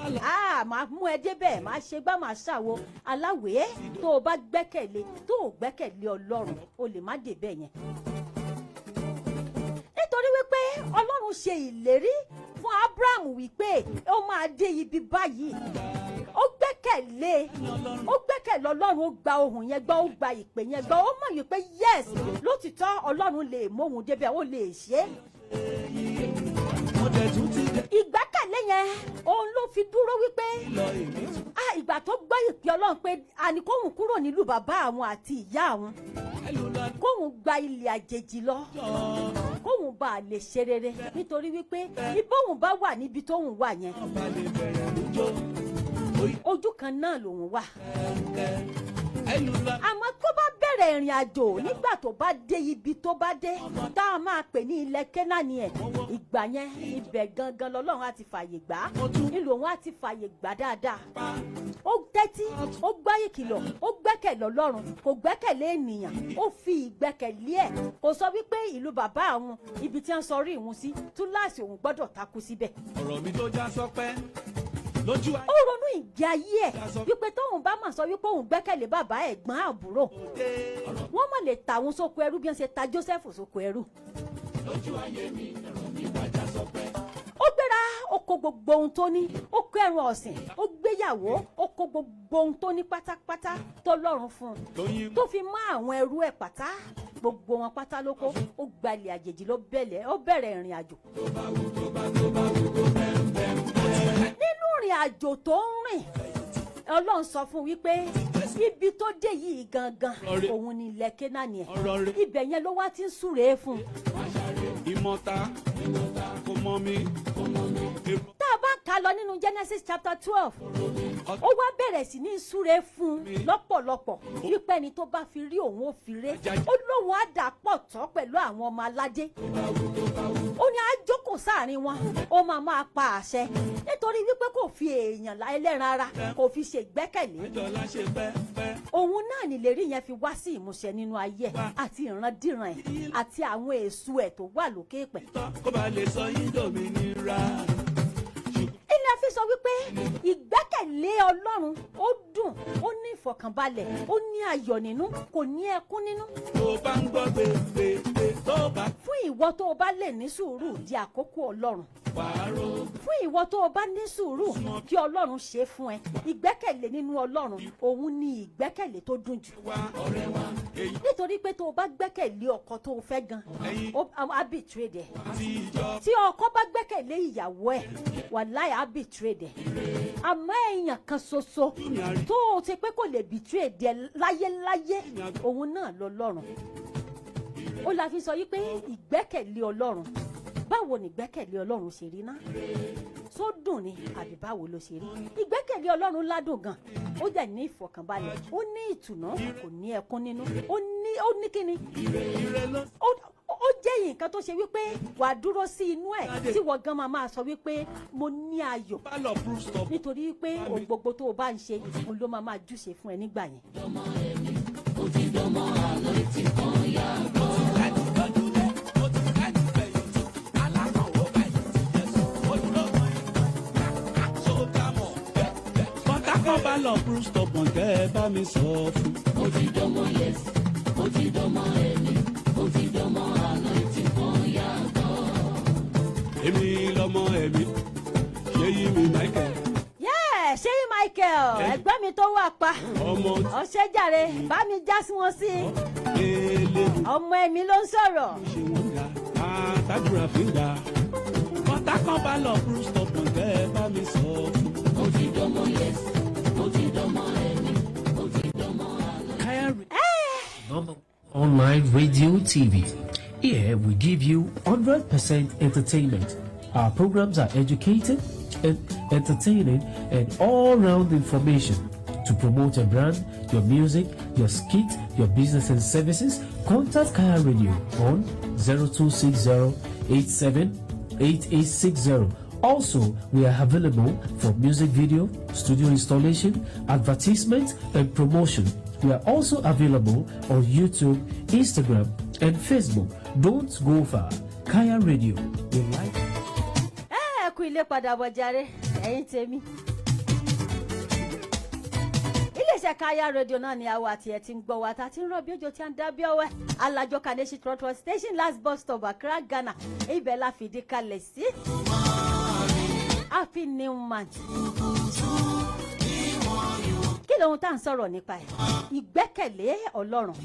má mú ẹ débẹ̀, má ṣe gbá, má ṣàwo aláwẹ̀ẹ́. Tó o bá gbẹ́kẹ̀lé, tó o gbẹ́kẹ̀lé Ọlọ́run, o lè má débẹ̀ yẹn, nítorí wípé Ọlọ́run ṣe ìlérí fún Abraham wípé ó máa dé ibi báyìí. Ó gbẹ́kẹ̀lé, ó gbẹ́kẹ̀lé Ọlọ́run, ó gba ohùn yẹn gbọ́, ó gba ìpè yẹn gbọ́. Ó mọ̀ wípé yes, lótìtọ́ Ọlọ́run lè móhun débẹ̀, ó lè ṣe é. Mo dẹ̀ tún ti dẹ̀ Ìgbẹ́kẹ̀lé yẹn òun ló fi dúró wípé lọ èmi tún. Ah, ìgbà tó gbọ́ ìpè Ọlọ́run pé àní kóhun kúrò nílùú bàbá àwọn àti ìyá àwọn, Ẹlò lọ. kóhun gba ilẹ̀ àjèjì lọ, Jọ. kóhun bá a lè ṣe rere, nítorí wípé ibóhun bá wà níbi tóhun wà yẹn, Ọba lè bẹ̀rẹ̀ lójó. Oyi. Ojú kan náà lòun wà. Kẹ̀kẹ́ ẹlò lọ. Àmọ́ tó bá bẹ̀rẹ̀ ìrìn àjò, nígbà tó bá dé ibi tó bá dé, tá a máa pè ní ilẹ̀ Kénáánì ẹ̀, ìgbà yẹn, ibẹ̀ gangan lọ́lọ́run á ti fààyè gbà á, ìlú òun á ti fààyè gbà dáadáa. Ó tẹ́tí, ó gbọ́ ìkìlọ̀, ó gbẹ́kẹ̀lé Ọlọ́run, kò gbẹ́kẹ̀lé ènìyàn. Ó fi ìgbẹ́kẹ̀lé ẹ̀, kò sọ wípé ìlú bàbá àwọn, ibi tí wọ́n sọ rí ìhun sí, túláàsì òun gbọ́dọ̀ takú síbẹ̀. Ọ̀rọ̀ mi tó já sọpẹ́ lójú Ó ronú ìgbé ayé ẹ̀ wípé tóun bá mà sọ wípé òun gbẹ́kẹ̀lé bàbá, ẹ̀gbọ́n, àbúrò, ayé. Ọ̀rọ̀ wọ́n mọ̀ lè tà òun sóko ẹrú bí wọ́n ṣe ta Joseph sóko ẹrú. Lójú ayé mi, ẹ̀rọ mi wájà sọpẹ́. Ó gbéra, ó kó gbogbo ohun tó ní, ó kó ẹran ọ̀sìn, ó gbéyàwó, ó kó gbogbo ohun tó ní pátápátá tọ́lọ́run fún un, Lóyún. tó fi mọ́ àwọn ẹrú ẹ̀ pátá, gbogbo wọn pátá ló kó. Ó gbalẹ̀ àjèjì ló bẹ̀lẹ̀, ó bẹ̀rẹ̀ ìrìn àjò. Nínú ìrìn àjò tó ń rìn, Ọlọ́run sọ fún un wípé ibi tó dé yìí gangan, òun ni ilẹ̀ Kénáánì ẹ̀. Ọ̀rọ̀ rẹ̀. Ibẹ̀ yẹn ló wá ti ń súre fún un. Ìmọ̀ta kò mọ mi. Èrò. Tá a bá ń kà lọ nínú Genesis chapter 12, ó wá bẹ̀rẹ̀ sí ní súre fún un lọ́pọ̀lọpọ̀ wípé ẹni tó bá fi rí òun, ó fi ré. Ó lóun á dà pọ̀ tọ́ pẹ̀lú àwọn ọmọ aládé, ó ní á jókòó sáàrin wọn, ó máa máa pa àṣẹ, nítorí wípé kò fi èèyàn ẹlẹ́ran ara, kò fi ṣègbẹ́kẹ̀lé. Ìjọba ṣe pẹ́pẹ́. Òun náà nìlérí yẹn fi wá sí ìmúṣẹ nínú ayé ẹ̀ àti ìrandíran ẹ̀ àti àwọn èso ẹ̀ tó wà lókè pẹ̀. Kó ba lè sọ yín dòmìnira. Ilé a fi sọ wípé ìgbẹ́kẹ̀lé Ọlọ́run, ó dùn, ó ní ìfọ̀kànbalẹ̀, ó ní ayọ̀ nínú, kò ní ẹkún nínú. Tó bá ń gbọ́ gbègbè tó bá Fún ìwọ tó o bá lè ní sùúrù di àkókò Ọlọ́run, pààrọ̀. fún ìwọ tó o bá ní sùúrù kí Ọlọ́run ṣe fún ẹ, ìgbẹ́kẹ̀lé nínú Ọlọ́run, òun ni ìgbẹ́kẹ̀lé tó dùn jù, Wa ọ̀rẹ́ wa èyí nítorí pé tó o bá gbẹ́kẹ̀lé ọkọ tó o fẹ́ gan, Ẹ̀yin. ó á betray ẹ. Ti ìjọ. Tí ọkọ bá gbẹ́kẹ̀lé ìyàwó ẹ̀, wàláì, á betray ẹ. Àmọ́ èèyàn kan ṣoṣo tó o ti pé kò lè betray ẹ láyéláyé, òun náà lọ́lọ́run. Ó la fi sọ yí pé ìgbẹ́kẹ̀lé Ọlọ́run, báwo ni ìgbẹ́kẹ̀lé Ọlọ́run ṣe rí ná? Tó dùn ni àbí báwo ló ṣe rí? Ìgbẹ́kẹ̀lé Ọlọ́run ládùn gan, ó dẹ̀ ní ìfọ̀kànbalẹ̀, ó ní ìtùnú, kò ní ẹkún nínú. Ó ní kíni? Ire ló Ó jẹ́ nǹkan. ẹnìkan tó ṣe wípé wà á dúró sí inú ẹ̀ tí wọ́n gan máa máa sọ wípé mo ní ayọ̀, Bá lọ proof stop. nítorí wípé ohun gbogbo tó o bá ń ṣe, òun ló máa máa júṣe fún ẹ nígbà yẹn. Láti lójúlé, ó ti kẹ́ni fẹ̀yìntì. Alákọ̀wé fẹ̀yìntì Jésù, ó dúró mọ́ ẹ̀. Ṣó dá mọ̀? Bọ́tà kan bá lọ proof stop mọ̀ kẹ́ ẹ bá mi sọ fún. Ó ti dánmọ́ yes, ó ti dánmọ́ ẹ̀mí, ó ti dánmọ́ anointing kan yàtọ̀. Èmi lọmọ ẹ̀mí, ṣé yí mi Michael? Yeah, Ṣéyí Michael, ẹ̀gbọ́n mi tó wà pa. Ọmọ Ọ̀ṣẹ́jàre, bá mi já sí wọn sí i. eléwu. Ọmọ ẹ̀mí ló ń sọ̀rọ̀. Ṣe wọ́n ga àtàdúrà fi ń gbà. Bọ́tà kan bá lọ proof stop mọ̀ kẹ́ ẹ bá mi sọ fún. Ó ti dánmọ́ yes, ó ti dánmọ́ ẹ̀mí, ó ti dánmọ́ anointing. Kaya Number online radio TV. Here we give you 100% entertainment. Our programs are educated and entertaining and all-round information. To promote your brand, your music, your skit, your business and services, contact Kaya Radio on 0260 87 8860. Also, we are available for music video, studio installation, advertisement, and promotion. We are also available on YouTube, Instagram, and Facebook. Don't go far. Kaya Radio, your life. Ẹ kú ilé padà bọ̀ jàre, ẹ̀yin tèmi. Iléeṣẹ́ Kaya Radio náà ni àwọn àti ẹ̀ ti ń gbọ́ wa ta ti ń rọ̀ bí òjò tí a ń dábí ọwẹ́. Alájọ Kaneshie Trotro Station, last bus stop, Accra, Ghana. Ibẹ̀ la fìdí kalẹ̀ sí. Happy new month. Kí lóhun tá à ń sọ̀rọ̀ nípa ẹ̀? Ìgbẹ́kẹ̀lé Ọlọ́run.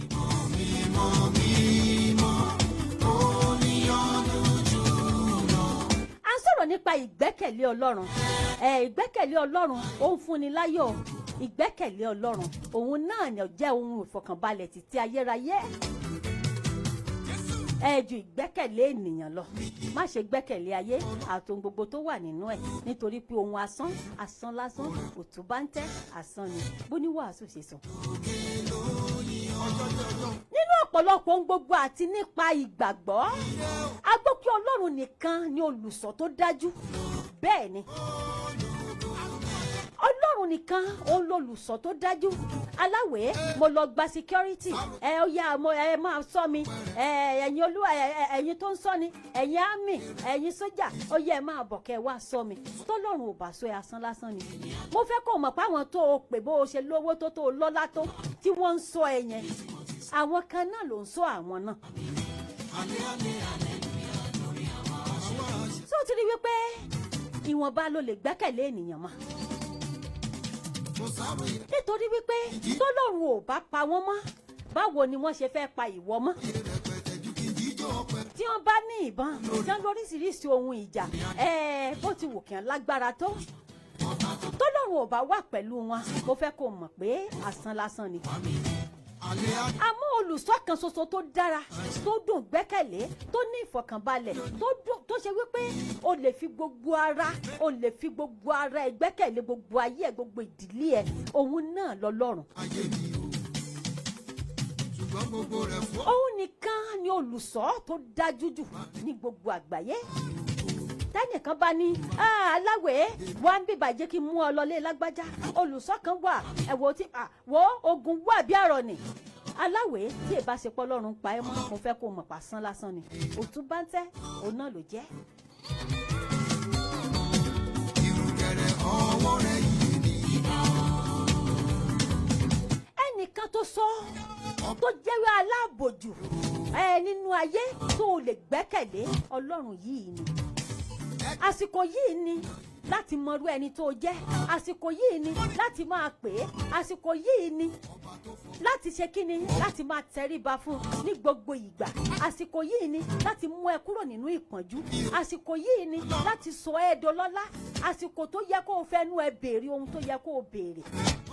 À ń sọ̀rọ̀ nípa ìgbẹ́kẹ̀lé Ọlọ́run. Ẹ ìgbẹ́kẹ̀lé Ọlọ́run, ó ń fúnni láyọ̀. Ìgbẹ́kẹ̀lé Ọlọ́run, òun náà ni ó jẹ́ ohun ìfọ̀kànbalẹ̀ títí ayérayé ẹ ju ìgbẹ́kẹ̀lé ènìyàn lọ. Má ṣe gbẹ́kẹ̀lé ayé àti ohun gbogbo tó wà nínú ẹ̀, nítorí pé ohun asán, asán lásán, òtún bá ń tẹ́ asán ni, bó ní wàásù ṣe sọ. Nínú ọ̀pọ̀lọpọ̀ ohun gbogbo àti nípa ìgbàgbọ́, a gbọ́ pé Ọlọ́run nìkan ni olùṣọ́ tó dájú. Bẹ́ẹ̀ ni, Ọlọ́run nìkan òun lolùṣọ́ tó dájú. Aláwẹ̀, mo lọ gba security ẹ, ó yá, mo ẹ máa sọ mi ẹ, ẹ̀yin olúwa ẹ, ẹ̀yin tó ń sọ ni, ẹ̀yin army, ẹ̀yin sójà, ó yẹ ẹ máa bọ̀ kẹ́ ẹ wá sọ mi. Tọ́lọ́run ò bá sọ ẹ, asán lásán ni. Mo fẹ́ kó o mọ̀ pé àwọn tó o pè, bó o ṣe lówó tó, tó o lọ́lá tó, tí wọ́n ń sọ ẹ yẹn, àwọn kan náà ló ń sọ àwọn náà. Tó ti rí wípé ìwọ̀nba ló lè gbẹ́kẹ̀lé ènìyàn mọ́, nítorí wípé tọ́lọ́run ò bá pa wọ́n mọ́, báwo ni wọ́n ṣe fẹ́ pa ìwọ mọ́? Tí wọ́n bá ní ìbọn, tí wọ́n lóríṣiríṣi ohun ìjà, ẹ̀ẹ́ bó ti wù kí wọ́n lágbára tó, tọ́lọ́run ò bá wà pẹ̀lú wọn, mo fẹ́ kó mọ̀ pé asán lásán ni. Àmọ́ olùṣọ́ kan ṣoṣo tó dára, tó dùn gbẹ́kẹ̀lé, tó ní ìfọ̀kànbalẹ̀, tó dùn, tó ṣe wípé o lè fi gbogbo ara o lè fi gbogbo ara ẹ gbẹ́kẹ̀lé, gbogbo ayé ẹ, gbogbo ìdílé ẹ, òun náà lọ́lọ́run. Òun nìkan ni olùṣọ́ tó dájú jù ní gbogbo àgbáyé. Tẹnìkan bá ní, "Ah, aláwẹ̀, wá ń bìbà, jẹ́ kí n mú ọ lọlé lágbájá, olùṣọ́ kan wà, ẹ̀wọ̀ tí wo ogun wà bí àrọ̀ ni." Aláwẹ̀, tí ì bá ṣe pọ́ lọ́rùn pa ẹ́ mọ́, mo fẹ́ kó o mọ̀ pàṣán lásán ni, òtún bá ń tẹ́, òun náà ló jẹ́. Ìrùkẹ̀rẹ̀ ọwọ́ rẹ̀ yìí ni. Ẹnìkan tó sọ tó jẹ́wé aláàbòjù ẹ nínú ayé tó o lè gbẹ́kẹ̀lé, Ọlọ́run yìí ni. Àsìkò yìí ni láti mọrú ẹni tó jẹ́. Àsìkò yìí ni láti máa pè é. Àsìkò yìí ni láti ṣe kíni? Láti máa tẹríba fún ní gbogbo ìgbà. Àsìkò yìí ni láti mú ẹ kúrò nínú ìpọ́njú. Àsìkò yìí ni láti sọ ẹ́ dọlọ́lá. Àsìkò tó yẹ kó o fẹnu ẹ béèrè ohun tó yẹ kó o béèrè,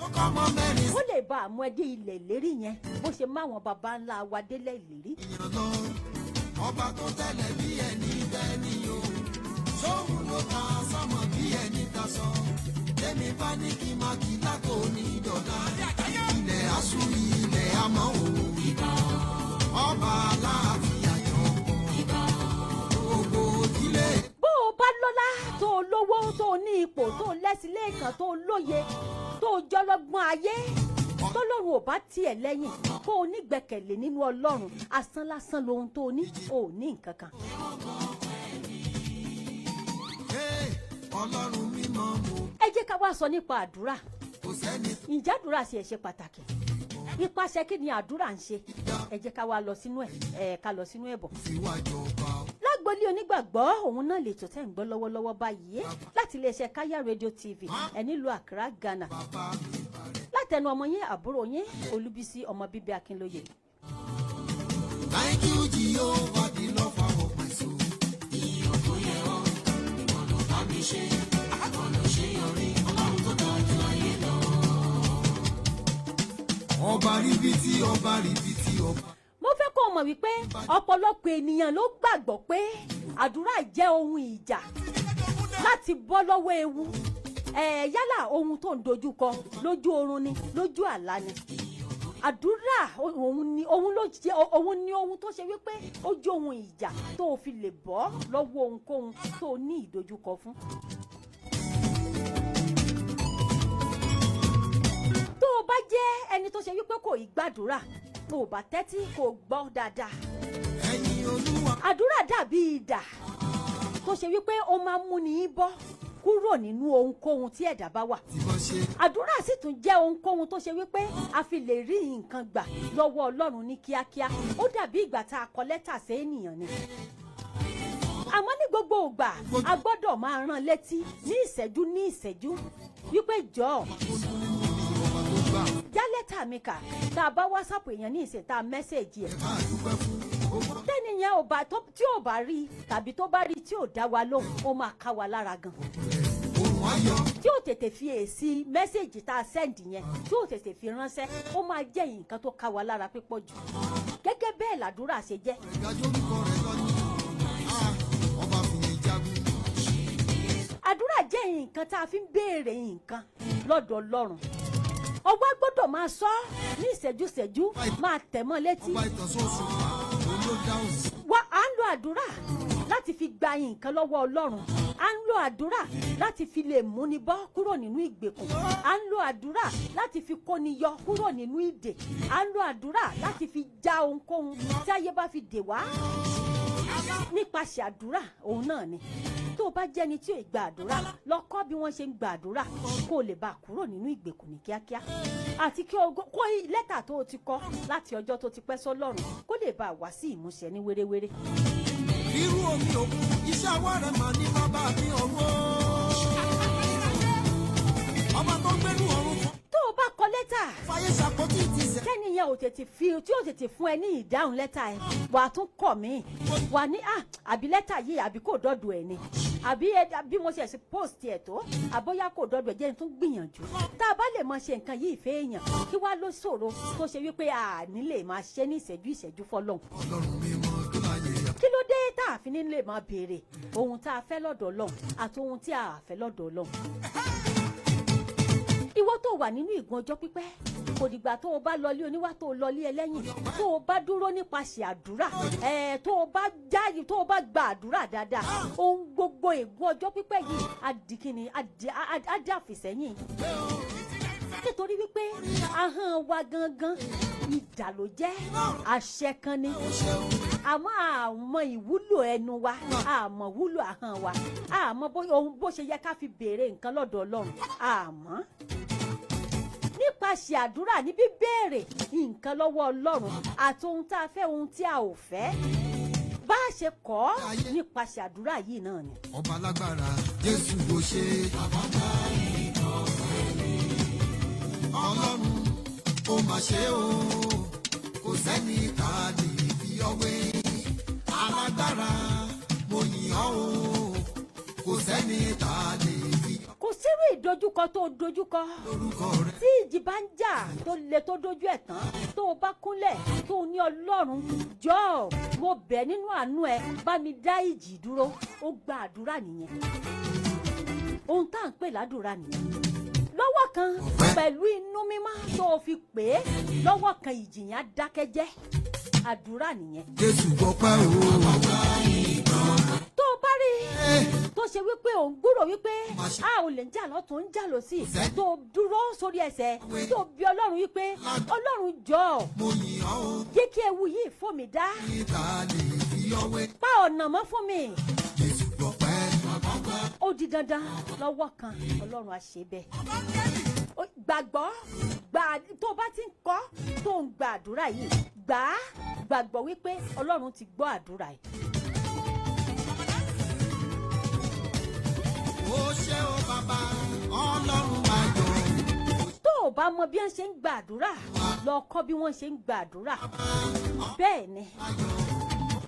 Ó kọ́ ọmọ mẹ́rin ó lè bá àmú ẹ dé ilẹ̀ ìlérí yẹn, bó ṣe máwọn baba ńlá wa délẹ̀ ìlérí. èèyàn lọ. Ọba tó tẹ̀lẹ̀ bí ẹni tẹ́ni o. Sóhun ló ta sọ́mọ bí ẹni ta sọ. Tẹ́mi bá ní kí n máa kí látò ní dọ̀dá. Ilẹ̀ aṣú, ilẹ̀ amọ́ o. Ọba aláàfin àjọ. láti lẹ́ẹ̀kan tó lóye, tó jọlọ́gbọ́n ayé, tọ́lọ́run ò bá tiẹ̀ lẹ́yìn, kó o nígbẹ́kẹ̀lé nínú Ọlọ́run, asán lásán lohun tó o ní, ò ní nǹkan kan. Hey, Ọlọ́run mímọ́ mo. Ẹ jẹ́ ká wá sọ nípa àdúrà. Kò sẹ́ni. Ǹjẹ́ àdúrà sì ẹ̀ ṣe pàtàkì? Ipasẹ̀ kí ni àdúrà ń ṣe? Ẹ jẹ́ ká wá lọ sínú ẹ̀, ẹ̀ ká lọ sínú ẹ̀ bọ̀. Fi wá jọba. Lágbolé Onígbàgbọ́, òun náà lè tó tẹ́ ń gbọ́ lọ́wọ́lọ́wọ́ báyìí láti iléeṣẹ́ Káyà Radio TV ẹ̀ nílùú Accra, Ghana, Bàbá mi bàrẹ̀. látẹnu ọmọ yín, àbúrò yín, Olúbísí ọmọ bíbí Akínlóye. Thank you, Jehovah, the lover of my soul. Ìyàn tó yẹ ọ́, ìwọ ló bá mi ṣe, ìwọ ló ṣe yọrí, Ọlọ́run tó ga jù ayé lọ. Ọba ríbitì, ọba ríbitì, ọba. Mo fẹ́ kó o mọ̀ wípé ọ̀pọ̀lọpọ̀ ènìyàn ló gbàgbọ́ pé àdúrà jẹ́ ohun ìjà láti bọ́ lọ́wọ́ ewu ẹ̀, yálà ohun tó ń dojúkọ lójú oorun ni, lójú àlá ni. Àdúrà òun ni òun ló jẹ́, òun ni ohun tó ṣe wípé ó jẹ́ ohun ìjà tó o fi lè bọ́ lọ́wọ́ ohunkóhun tó o ní ìdojúkọ fún. Tó o bá jẹ́ ẹni tó ṣe wípé kò í gbàdúrà, tó o bá tẹ́tí kò gbọ́ dáadáa, Ẹ̀yin Olúwa. Àdúrà dàbí idà tó ṣe wípé ó máa ń múni bọ́ kúrò nínú ohunkóhun tí ẹ̀dá bá wà. Tí wọ́n ṣe. Àdúrà sì tún jẹ́ ohunkóhun tó ṣe wípé a fi lè rí nǹkan gbà lọ́wọ́ Ọlọ́run ní kíákíá. Ó dàbí ìgbà tá a kọ lẹ́tà sí ènìyàn ni. Àmọ́ ní gbogbo ìgbà, a gbọ́dọ̀ máa rán létí ní ìṣẹ́jú ní ìṣẹ́jú wípé, jọ̀ọ́, Ó dún nínú mi, ọba tó gbà. Já lẹ́tà mi kà. Tá a bá WhatsApp èèyàn ní ìsìn, tá a message ẹ̀, Ẹ máa dúpẹ́ fún owó. Tẹ́nìyẹn ò bá tí ò bá rí tàbí tó bá rí tí ò dá wa lóhùn, ó máa ká wa lára gan. Ohun ayọ̀. Tí ò tètè fi èsì message tá a send yẹn, tí ò tètè fi ránṣẹ́, ó máa jẹ́ nǹkan tó ká wa lára pípọ̀ jù. Gẹ́gẹ́ bẹ́ẹ̀ làdúrà ṣe jẹ́. Ìdájọ́ orúkọ rẹ̀ lọ́ní. Ah, ọba fìyìn jagun. Àdúrà jẹ́ nǹkan tá a fi ń béèrè nǹkan lọ́dọ̀ Ọlọ́run. Ọwọ́ gbọ́dọ̀ máa sọ ní ìṣẹ́jú-ṣẹ́jú, máa tẹ̀ mọ́ létí. Ọba ìtànsán òṣùpá, òun ló dáhùn sí. Wá, à ń lo àdúrà láti fi gba nǹkan lọ́wọ́ Ọlọ́run. À ń lo àdúrà láti fi lè múni bọ́ kúrò nínú ìgbèkùn. À ń lo àdúrà láti fi kóni yọ kúrò nínú ìdè. À ń lo àdúrà láti fi já ohunkóhun tí ayé bá fi dè wá nípasẹ̀ àdúrà. Òun náà ni tó o bá jẹ́ni tí ò gba àdúrà, lọ kọ́ bí wọ́n ṣe ń gba àdúrà, kó o lè bá a kúrò nínú ìgbèkùn ní kíákíá, àti kí o kó lẹ́tà tó o ti kọ láti ọjọ́ tó ti pẹ́ sọ́lọ́run kó lè bá a wá sí ìmúṣẹ ní wéréwéré. Irú omi òkun, iṣẹ́ ọwọ́ rẹ̀ mà ní, bàbá mi ọ̀run. Ọba tó gbénú ọ̀run fún. Tó o bá kọ lẹ́tà, Fàyè ṣàpótí ti sẹ̀. tẹ́nìyẹn ò tètè fi, tí ò tètè fún ẹ ní ìdáhùn lẹ́tà ẹ, wà á tún kọ̀ mí, wà ní à, àbí lẹ́tà yìí, àbí kò dọ́dọ̀ ẹ̀ ni, àbí ẹ bí mo ṣe ṣe post ẹ̀ tó, àbóyá kò dọ́dọ̀ ẹ̀, jẹ́ n tún gbìyànjú. Tá a bá lè mọ ṣe nǹkan yìí fẹ́ èèyàn, kí wá ló ṣòro tó ṣe wípé a ní lè máa ṣe ní ìṣẹ́jú ìṣẹ́jú fọlọ́hún? Ọlọ́run mímọ́ tó láyé. Kí ló dé tá a fi ní lè máa béèrè ohun tá a fẹ́ lọ́dọ̀ Ọlọ́run àti ohun tí a fẹ́ lọ́dọ̀ Ọlọ́run? Ìwọ tó wà nínú ìgùn ọjọ́ pípẹ́, kò dìgbà tó o bá lọlé oníwà, tó o lọlé ẹlẹ́yìn, tó o bá dúró nípasẹ̀ àdúrà ẹ̀, tó o bá jáde, tó o bá gba àdúrà dáadáa, ohun gbogbo ègún ọjọ́ pípẹ́ yìí á di kíni, á di àfìsẹ́yìn, nítorí wípé ahọ́n wa gangan idà ló jẹ́, àṣẹ kan ni. Àmọ́ àmọ́ ìwúlò ẹnu wa, àmọ́ wúlò ahọ́n wa, àmọ́ ohun bó ṣe yẹ ká fi béèrè nǹkan lọ́dọ̀ Ọlọ́run. Àmọ́ nípasẹ̀ àdúrà ní bíbéèrè nǹkan lọ́wọ́ Ọlọ́run àti ohun tá a fẹ́, ohun tí a ò fẹ́, bá a ṣe kọ́ nípasẹ̀ àdúrà yìí náà ni. Ọba lágbára, Jésù ló ṣe. Ọlọ́run ó mà ṣe o, kò sẹ́ni tá a lè fi ọwé. Alágbára, mo yìn ọ́ o, kò sẹ́ni tá a lè fi Kò sírú ìdojúkọ tó dojúkọ, lórúkọ rẹ̀. tí ìjì bá ń jà tó le tó dojú ẹ̀ tán, tó o bá kúnlẹ̀, tó o ní, "Ọlọ́run, jọ̀ọ́, mo bẹ̀ nínú àánú ẹ, bá mi dá ìjì dúró," ó gba àdúrà nìyẹn. Ohun tá à ń pè ládùúrà nìyẹn. Lọ́wọ́ kan, pẹ̀lú inú mímọ́ tó o fi pè é, lọ́wọ́ kan ìjì yẹn á dákẹ́jẹ́. Àdúrà nìyẹn. Jésù gbọpẹ́ o. Tó o bá rí tó ṣe wípé òun gbúrò wò wípé a ò lè ń jà lọ́tún ń jà lọ́sì, tó o dúró sórí ẹsẹ̀, tó o bí Ọlọ́run wípé, "Ọlọ́run, jọ̀ọ́, Mo yìn ọ́ o. jẹ́ kí ewu yìí fò mí dá. Níta lè fi ọwé. Pa ọ̀nà mọ́ fún mi." Jésù gbọpẹ́. Ó di dandan, lọ́wọ́ kan Ọlọ́run á ṣe bẹ́ẹ̀. Gbàgbọ́ gbà. Tó o bá ti ń kọ́, tó ń gba àdúrà yìí, gbà á gbàgbọ́ wípé Ọlọ́run ti gbọ́ àdúrà yìí. Ó ṣé o bàbá, Ọlọ́run ayọ̀. Tó o bá mọ bí wọ́n ṣe ń gba àdúrà, lọ kọ́ bí wọ́n ṣe ń gba àdúrà. Bẹ́ẹ̀ ni,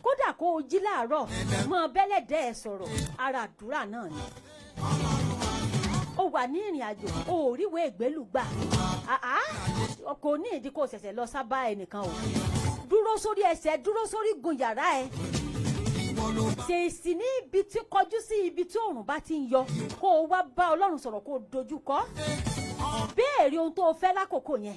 kódà kó o jí láàárọ̀, mọ bẹ́lẹ̀dẹ́ ẹ̀ sọ̀rọ̀, ara àdúrà náà ni. Ó wà ní ìrìn àjò, o ò ríwèé ìgbélú gbà, àá kò ní ìdí kó o ṣẹ̀ṣẹ̀ lọ sábà ẹnìkan o. Dúró sórí ẹsẹ̀, dúró sórí gun yàrá ẹ, Ìwọ ló bá ṣèèsì ní ibi tí kọjú sí ibi tí òòrùn bá ti ń yọ, kó o wá bá Ọlọ́run sọ̀rọ̀, kó o dojú kọ, béèrè ohun tó o fẹ́ lákòókò yẹn,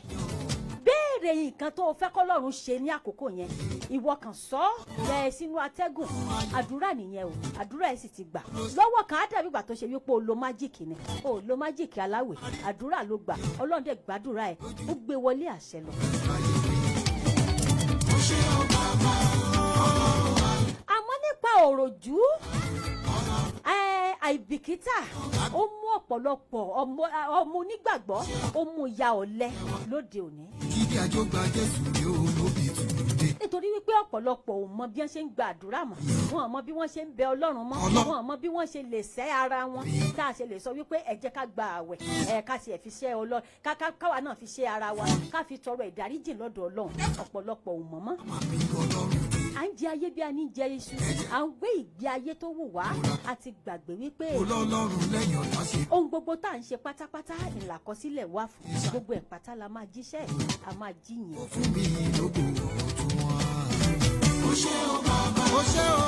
béèrè nǹkan tó o fẹ́ kọ́lọ́run ṣe ní àkókò yẹn. Ìwọ kàn sọ ọ́ rẹ̀ sínú atẹ́gùn. Àdúrà nìyẹn o. Àdúrà ẹ̀ sì ti gbà lọ́wọ́ kan. Á dàbí ìgbà tó ṣe wípé o lo magic ni, o lo magic aláwẹ̀. Àdúrà ló gbà, Ọlọ́run dẹ̀ gbàdúrà ẹ̀, ó gbé wọlé àṣẹ lọ. Àmọ́ nípa òròjú, àìbìkítà, ó mú ọ̀pọ̀lọpọ̀ ọmọ onígbàgbọ́, ó mú ya ọ̀lẹ lóde òní. Jíde àjọgbà Jésù ní olóbi tùdé. Nítorí wípé ọ̀pọ̀lọpọ̀ ò mọ bí wọ́n ṣe ń gba àdúrà mọ́, wọn ò mọ bí wọ́n ṣe ń bẹ Ọlọ́run mọ́, wọn ò mọ bí wọ́n ṣe lè sẹ́ ara wọn, tá a ṣe lè sọ wípé ẹ jẹ́ ká gba àwẹ̀, ẹ ká sì ẹ̀ fi ṣẹ́ Ọlọ́run, ká káwa náà fi ṣe ara wa, ká fi tọrọ ìdáríjì lọ́dọ̀ Ọlọ́run. Ọ̀pọ̀lọpọ̀ ò mọ̀ mọ́. Màmí Ọlọ́run dé. À ń jẹ ayé bí a ní jẹ iṣu, à ń gbé ìgbé ayé tó wù wá. A ti gbàgbé wípé Ọlọ́run lẹ́yìn ọ̀tá ṣe. ohun gbogbo tá à ń ṣe pátápátá, ìlàkọsílẹ̀ wà fún gbogbo ẹ̀ pátá. La máa jíṣẹ́, a máa jíyìn. Fún mi lógo ọ̀tún wá. Ó ṣé o bàbá. Ó ṣé o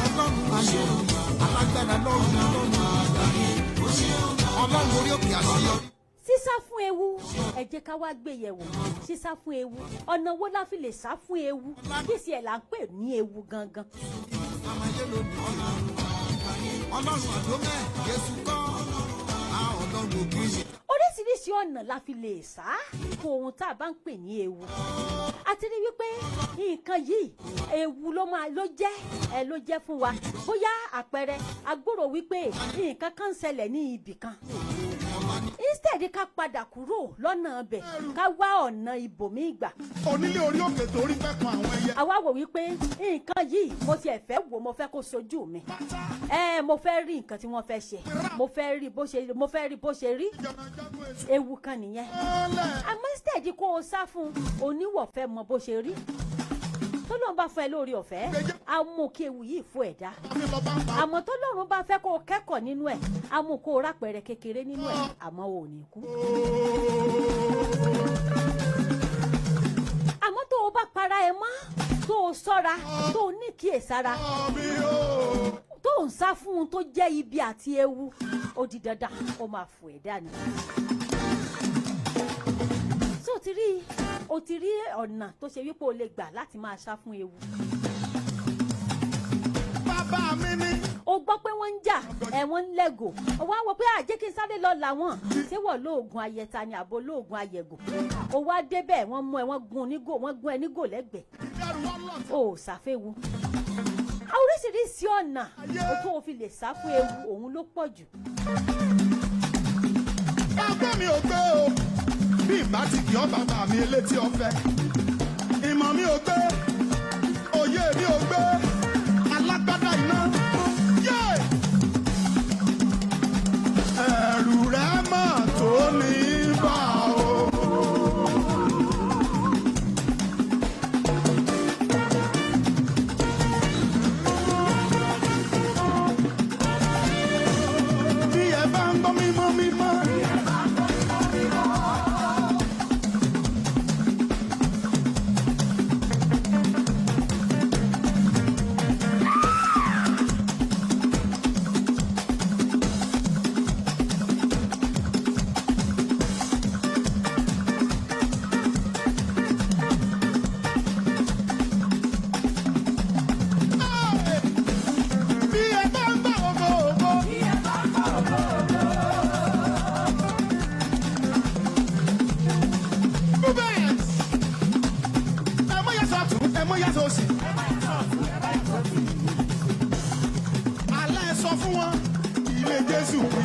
Ọlọ́run ayọ̀. Alágbára lọ́run, Ọlọ́run àgbáyé. Ó ṣé o Ọlọ́run orí òkè àṣeyọrí. Sísá fún ewu, ẹ jẹ́ ká wá gbé yẹ̀wò. Sísá fún ewu, ọ̀nà wo la fi lè sá fún ewu? Kí sì ẹ̀ là ń pè ní ewu gangan? Amáyé lónìí Ọlọ́run àgbáyé. Ọlọ́run àdómẹ́ Jésù kọ́. A Ọlọ́run òkè. Oríṣiríṣi ọ̀nà la fi lè sá fún ohun tá a bá ń pè ní ewu. A ti rí wípé nǹkan yìí, ewu ló máa ló jẹ́ ẹ ló jẹ́ fún wa. Bóyá àpẹẹrẹ, a gbúrò wípé nǹkan kan ń ṣẹlẹ̀ ní ibì kan, instead ká padà kúrò lọ́nà ibẹ̀, ká wá ọ̀nà ibòmíì gbà, Onílé orí òkè tó rí pẹ́kan àwọn ẹyẹ. àwa wò wípé nǹkan yìí, mo tiẹ̀ fẹ́ wò, mo fẹ́ kó sojú mi ẹ, mo fẹ́ rí nǹkan tí wọ́n fẹ́ ṣe, mo fẹ́ rí bó ṣe rí. Ewu kan nìyẹn. Àmọ́ instead kó o sá fún un, oníwọ̀ fẹ́ mọ bó ṣe rí. Tọ́lọ́run bá fún ẹ lórí ọ̀fẹ́, á mú kí ewu yìí fún ẹ̀dá. Àmọ́ tọ́lọ́run bá fẹ́ kó o kẹ́kọ̀ọ́ nínú ẹ̀, á mú kó o rápẹ̀rẹ̀ kékeré nínú ẹ̀, àmọ́ o ò ní kú. Àmọ́ tó o bá para ẹ mọ́, tó o ṣọ́ra, tó o ní kíyèsára, tó o ń sá fún un tó jẹ́ ibi àti ewu, ó di dandan, ó máa fò ẹ̀ dànù. So o ti rí ọ̀nà tó ṣe wípé o lè gbà láti máa sá fún ewu. Bàbá mi ní. O gbọ́ pé wọ́n ń jà, ẹ̀ wọ́n ń lẹ́gò, o wá wọ pé àjẹ́ kí n sáré lọ làwọn. Ṣé wọ́n lóògùn ayẹta ni àbò lóògùn ayẹ̀gò? O wá débẹ̀, wọ́n mú ẹ, wọ́n gun nígò, wọ́n gún ẹ nígò lẹ́gbẹ̀ẹ́. Ìbẹ̀rù ọlọ́tí. O ò ṣàfẹ́wu. Oríṣiríṣi ọ̀nà o tó o fi lè sá fún ewu, òun ló pọ̀ jù. Bàbá mi ò gbé o. Bí ìbá ti kì ọ́ bàbá mi elétí ọ̀fẹ́. Ìmọ̀ mi ò gbé. Òye mi ò gbé. Alágbádá iná. Yé! Ẹ̀rù rẹ̀ mà tó ní bá o. Bí ẹ bá ń gbọ́ mímọ́ mímọ́.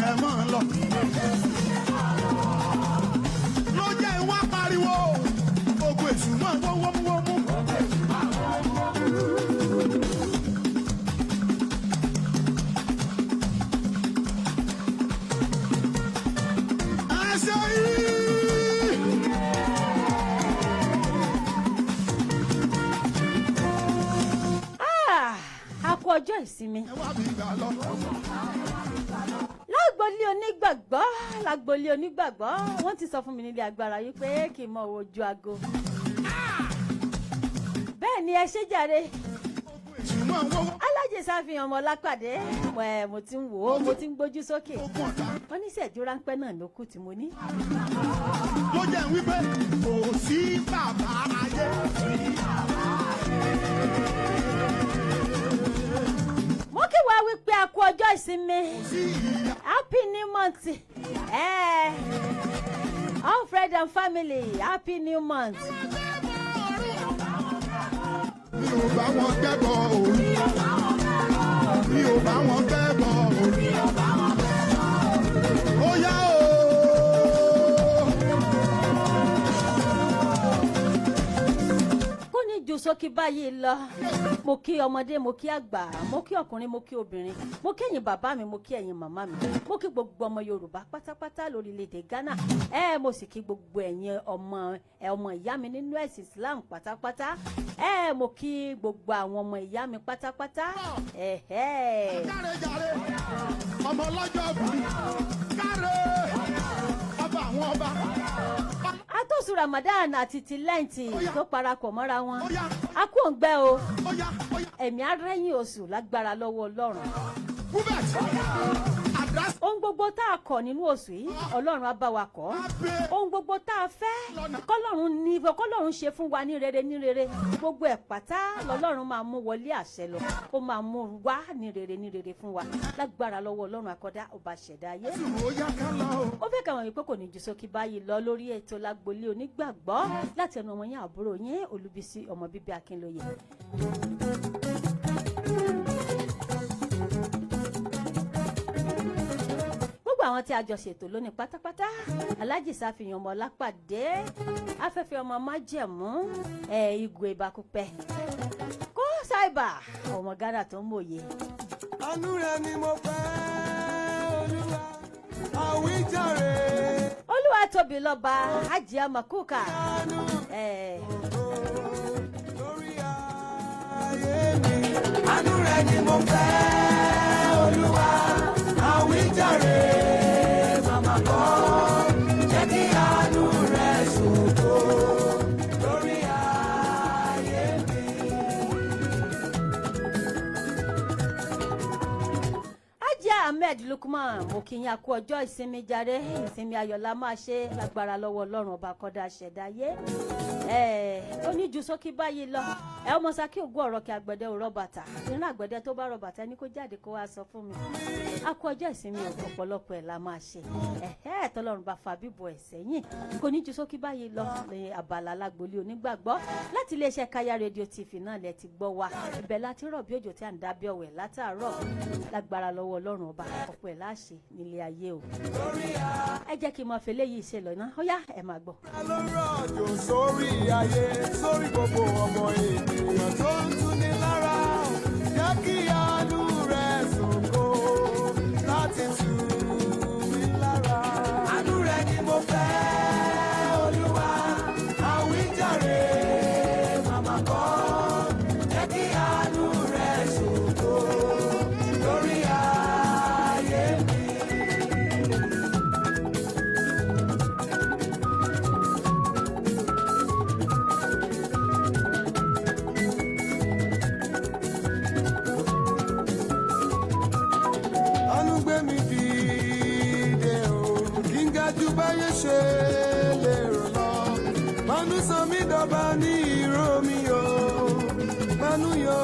ẹ máa lọ. Ló jẹ́ ìwá pariwo ogun èṣù máa wọ́ wọ́múwọ́mú. Ẹ ṣe yìí. Ah, a kú ọjọ́ ìsinmi. Ẹ wá mi gbà lọ. Lágbolé onígbàgbọ́, lágbolé onígbàgbọ́, wọ́n ti sọ fún mi nílé agbára yìí pé kí n mọ ojú aago. Bẹ́ẹ̀ ni, ẹ ṣe jàre. Ogun èṣù máa wọ́ wọ́. Alájẹsáfihàn ọmọ lápàdé ẹ, mo ti ń wò ó, mo ti ń gbójú sókè. Ogun ọ̀tá. Wọ́n ní ìṣẹ́jú ráńpẹ́ náà ló kù tí mo ní. Ló jẹ́ wípé kò sí bàbá ayé. Mo kí wa wípé a kú ọjọ́ ìsinmi. Sí ìyá. Happy new month. All friends and family, happy new month. Mi ò bá wọn gbẹ́bọ̀ òru. Mi ò bá wọn gbẹ́bọ̀ òru. Ó yá o. Kó ní ju sókè báyìí lọ. Mo kí ọmọdé, mo kí àgbà, mo kí ọkùnrin, mo kí obìnrin, mo kí ẹ̀yin bàbá mi, mo kí ẹ̀yin màmá mi, mo kí gbogbo ọmọ Yorùbá pátápátá lórílẹ̀‐èdè Ghana. Mo sì kí gbogbo ẹ̀yin ọmọ ẹ, ọmọ ìyá mi nínú ẹ̀sìn Islam pátápátá. Mo kí gbogbo àwọn ọmọ ìyá mi pátápátá. Káre jàre, ọmọ ọlọ́jọ́ bìí. Káre, ọba àwọn ọba. Atọ́sù Ramadan àti ti Lẹ́ǹtì tó parapọ̀ mọ́ra wọn. Ó yá. A kú òǹgbẹ o. Ó yá, ó yá. Ẹ̀mí arẹ́yìn oṣù lágbára lọ́wọ́ Ọlọ́run. Hubert, àdírẹ́sì. Ohun gbogbo tá a kọ̀ nínú oṣù yìí, Ọlọ́run á bá wa kọ̀. Ohun gbogbo tá a fẹ́ kọ́lọ́run ní, kọ́lọ́run ṣe fún wa ní rere ní rere, gbogbo ẹ̀ pátá lọ́lọ́run máa mú wọlé àṣẹ lọ, ó máa mú wá ní rere ní rere fún wa lágbára lọ́wọ́ Ọlọ́run akọ́dá ọba ṣẹ̀dá ayé. Ó yá ká lọ o. Ó fẹ́ káwọn yìí pé kò ní ju sókí báyìí lọ lórí ètò Lágbolé Onígbàgbọ́ láti ẹnu ọmọ yín, àbúrò yín, Olúbísí ọmọ bíbí Akínlóye. Gbogbo àwọn tí a jọ ṣètò lónìí pátápátá, Alájì Sáfihàn ọmọ Lápàdé, Afẹ́fẹ́ ọmọ Májẹ̀mú ẹ̀, Igwe Ìbákúpẹ́, kó sáìbà ọmọ Ghana tó ń mòye. Àánú rẹ ni mo fẹ́, Olúwa, àwíjàre. Olúwa tóbi lọ́ba, Hajia Makuka. Àánú ẹ̀, lórí ayé mi. Àánú rẹ ni mo fẹ́, Olúwa, àwíjàre. Màmá kọ́ jẹ́ kí àánú rẹ ṣògo lórí ayé mi. Hajia Ahmed Lukman, mo kí yín, a kú ọjọ́ ìsinmi jàre. Ìsinmi ayọ̀ la máa ṣe lágbára lọ́wọ́ Ọlọ́run ọba kọ́dá ṣẹ̀dá ayé. Oníjú sókí báyìí lọ. Ẹ ọmọ Saki ògùn ọ̀rọ̀ kí àgbẹ̀dẹ ò rọ bàtà ìrìn àgbẹ̀dẹ tó bá rọ bàtà ẹni kó jáde kó wá sọ fún mi. A kú ọjọ́ ìsinmi, ọ̀pọ̀lọpọ̀ ẹ̀ la máa ṣe ẹ̀hẹ́ tọ́lọ́run bá fa bíbọ̀ ẹ̀ sẹ́yìn. Kò ní ju sókí báyìí lọ ní abala Lágbolé Onígbàgbọ́ láti iléeṣẹ́ Kaya Radio TV náà lẹ ti gbọ́ wa. Ibẹ̀ láti rọ̀ bí òjò tí à ń dábẹ́ ọ̀wẹ̀ látàárọ̀. Lágbára lọ́wọ́ Ọlọ́run ọba, ọ̀pọ̀ ẹ̀ láṣẹ nílé ayé o. Ẹ jẹ́ kí n máa fi eléyìí ṣe lọ́nà. Ó yá, ẹ máa gbọ́. Ló rọ̀jò sórí ayé, sórí gbogbo ọmọ ènìyàn tó ń tuni lára. Jẹ́ kí àánú rẹ̀ ṣògo láti tù mí lára. Àánú rẹ̀ ni mo fẹ́, Olúwa, àwíjàre. Màmá kọ́ jẹ́ kí àánú rẹ̀ ṣògo lórí ayé mi. Àánú gbé mi dìde o, kí n ga jù báyé ṣe lérò lọ. Mánú sọ mí dọba ní ìró mi o, mánú yọ.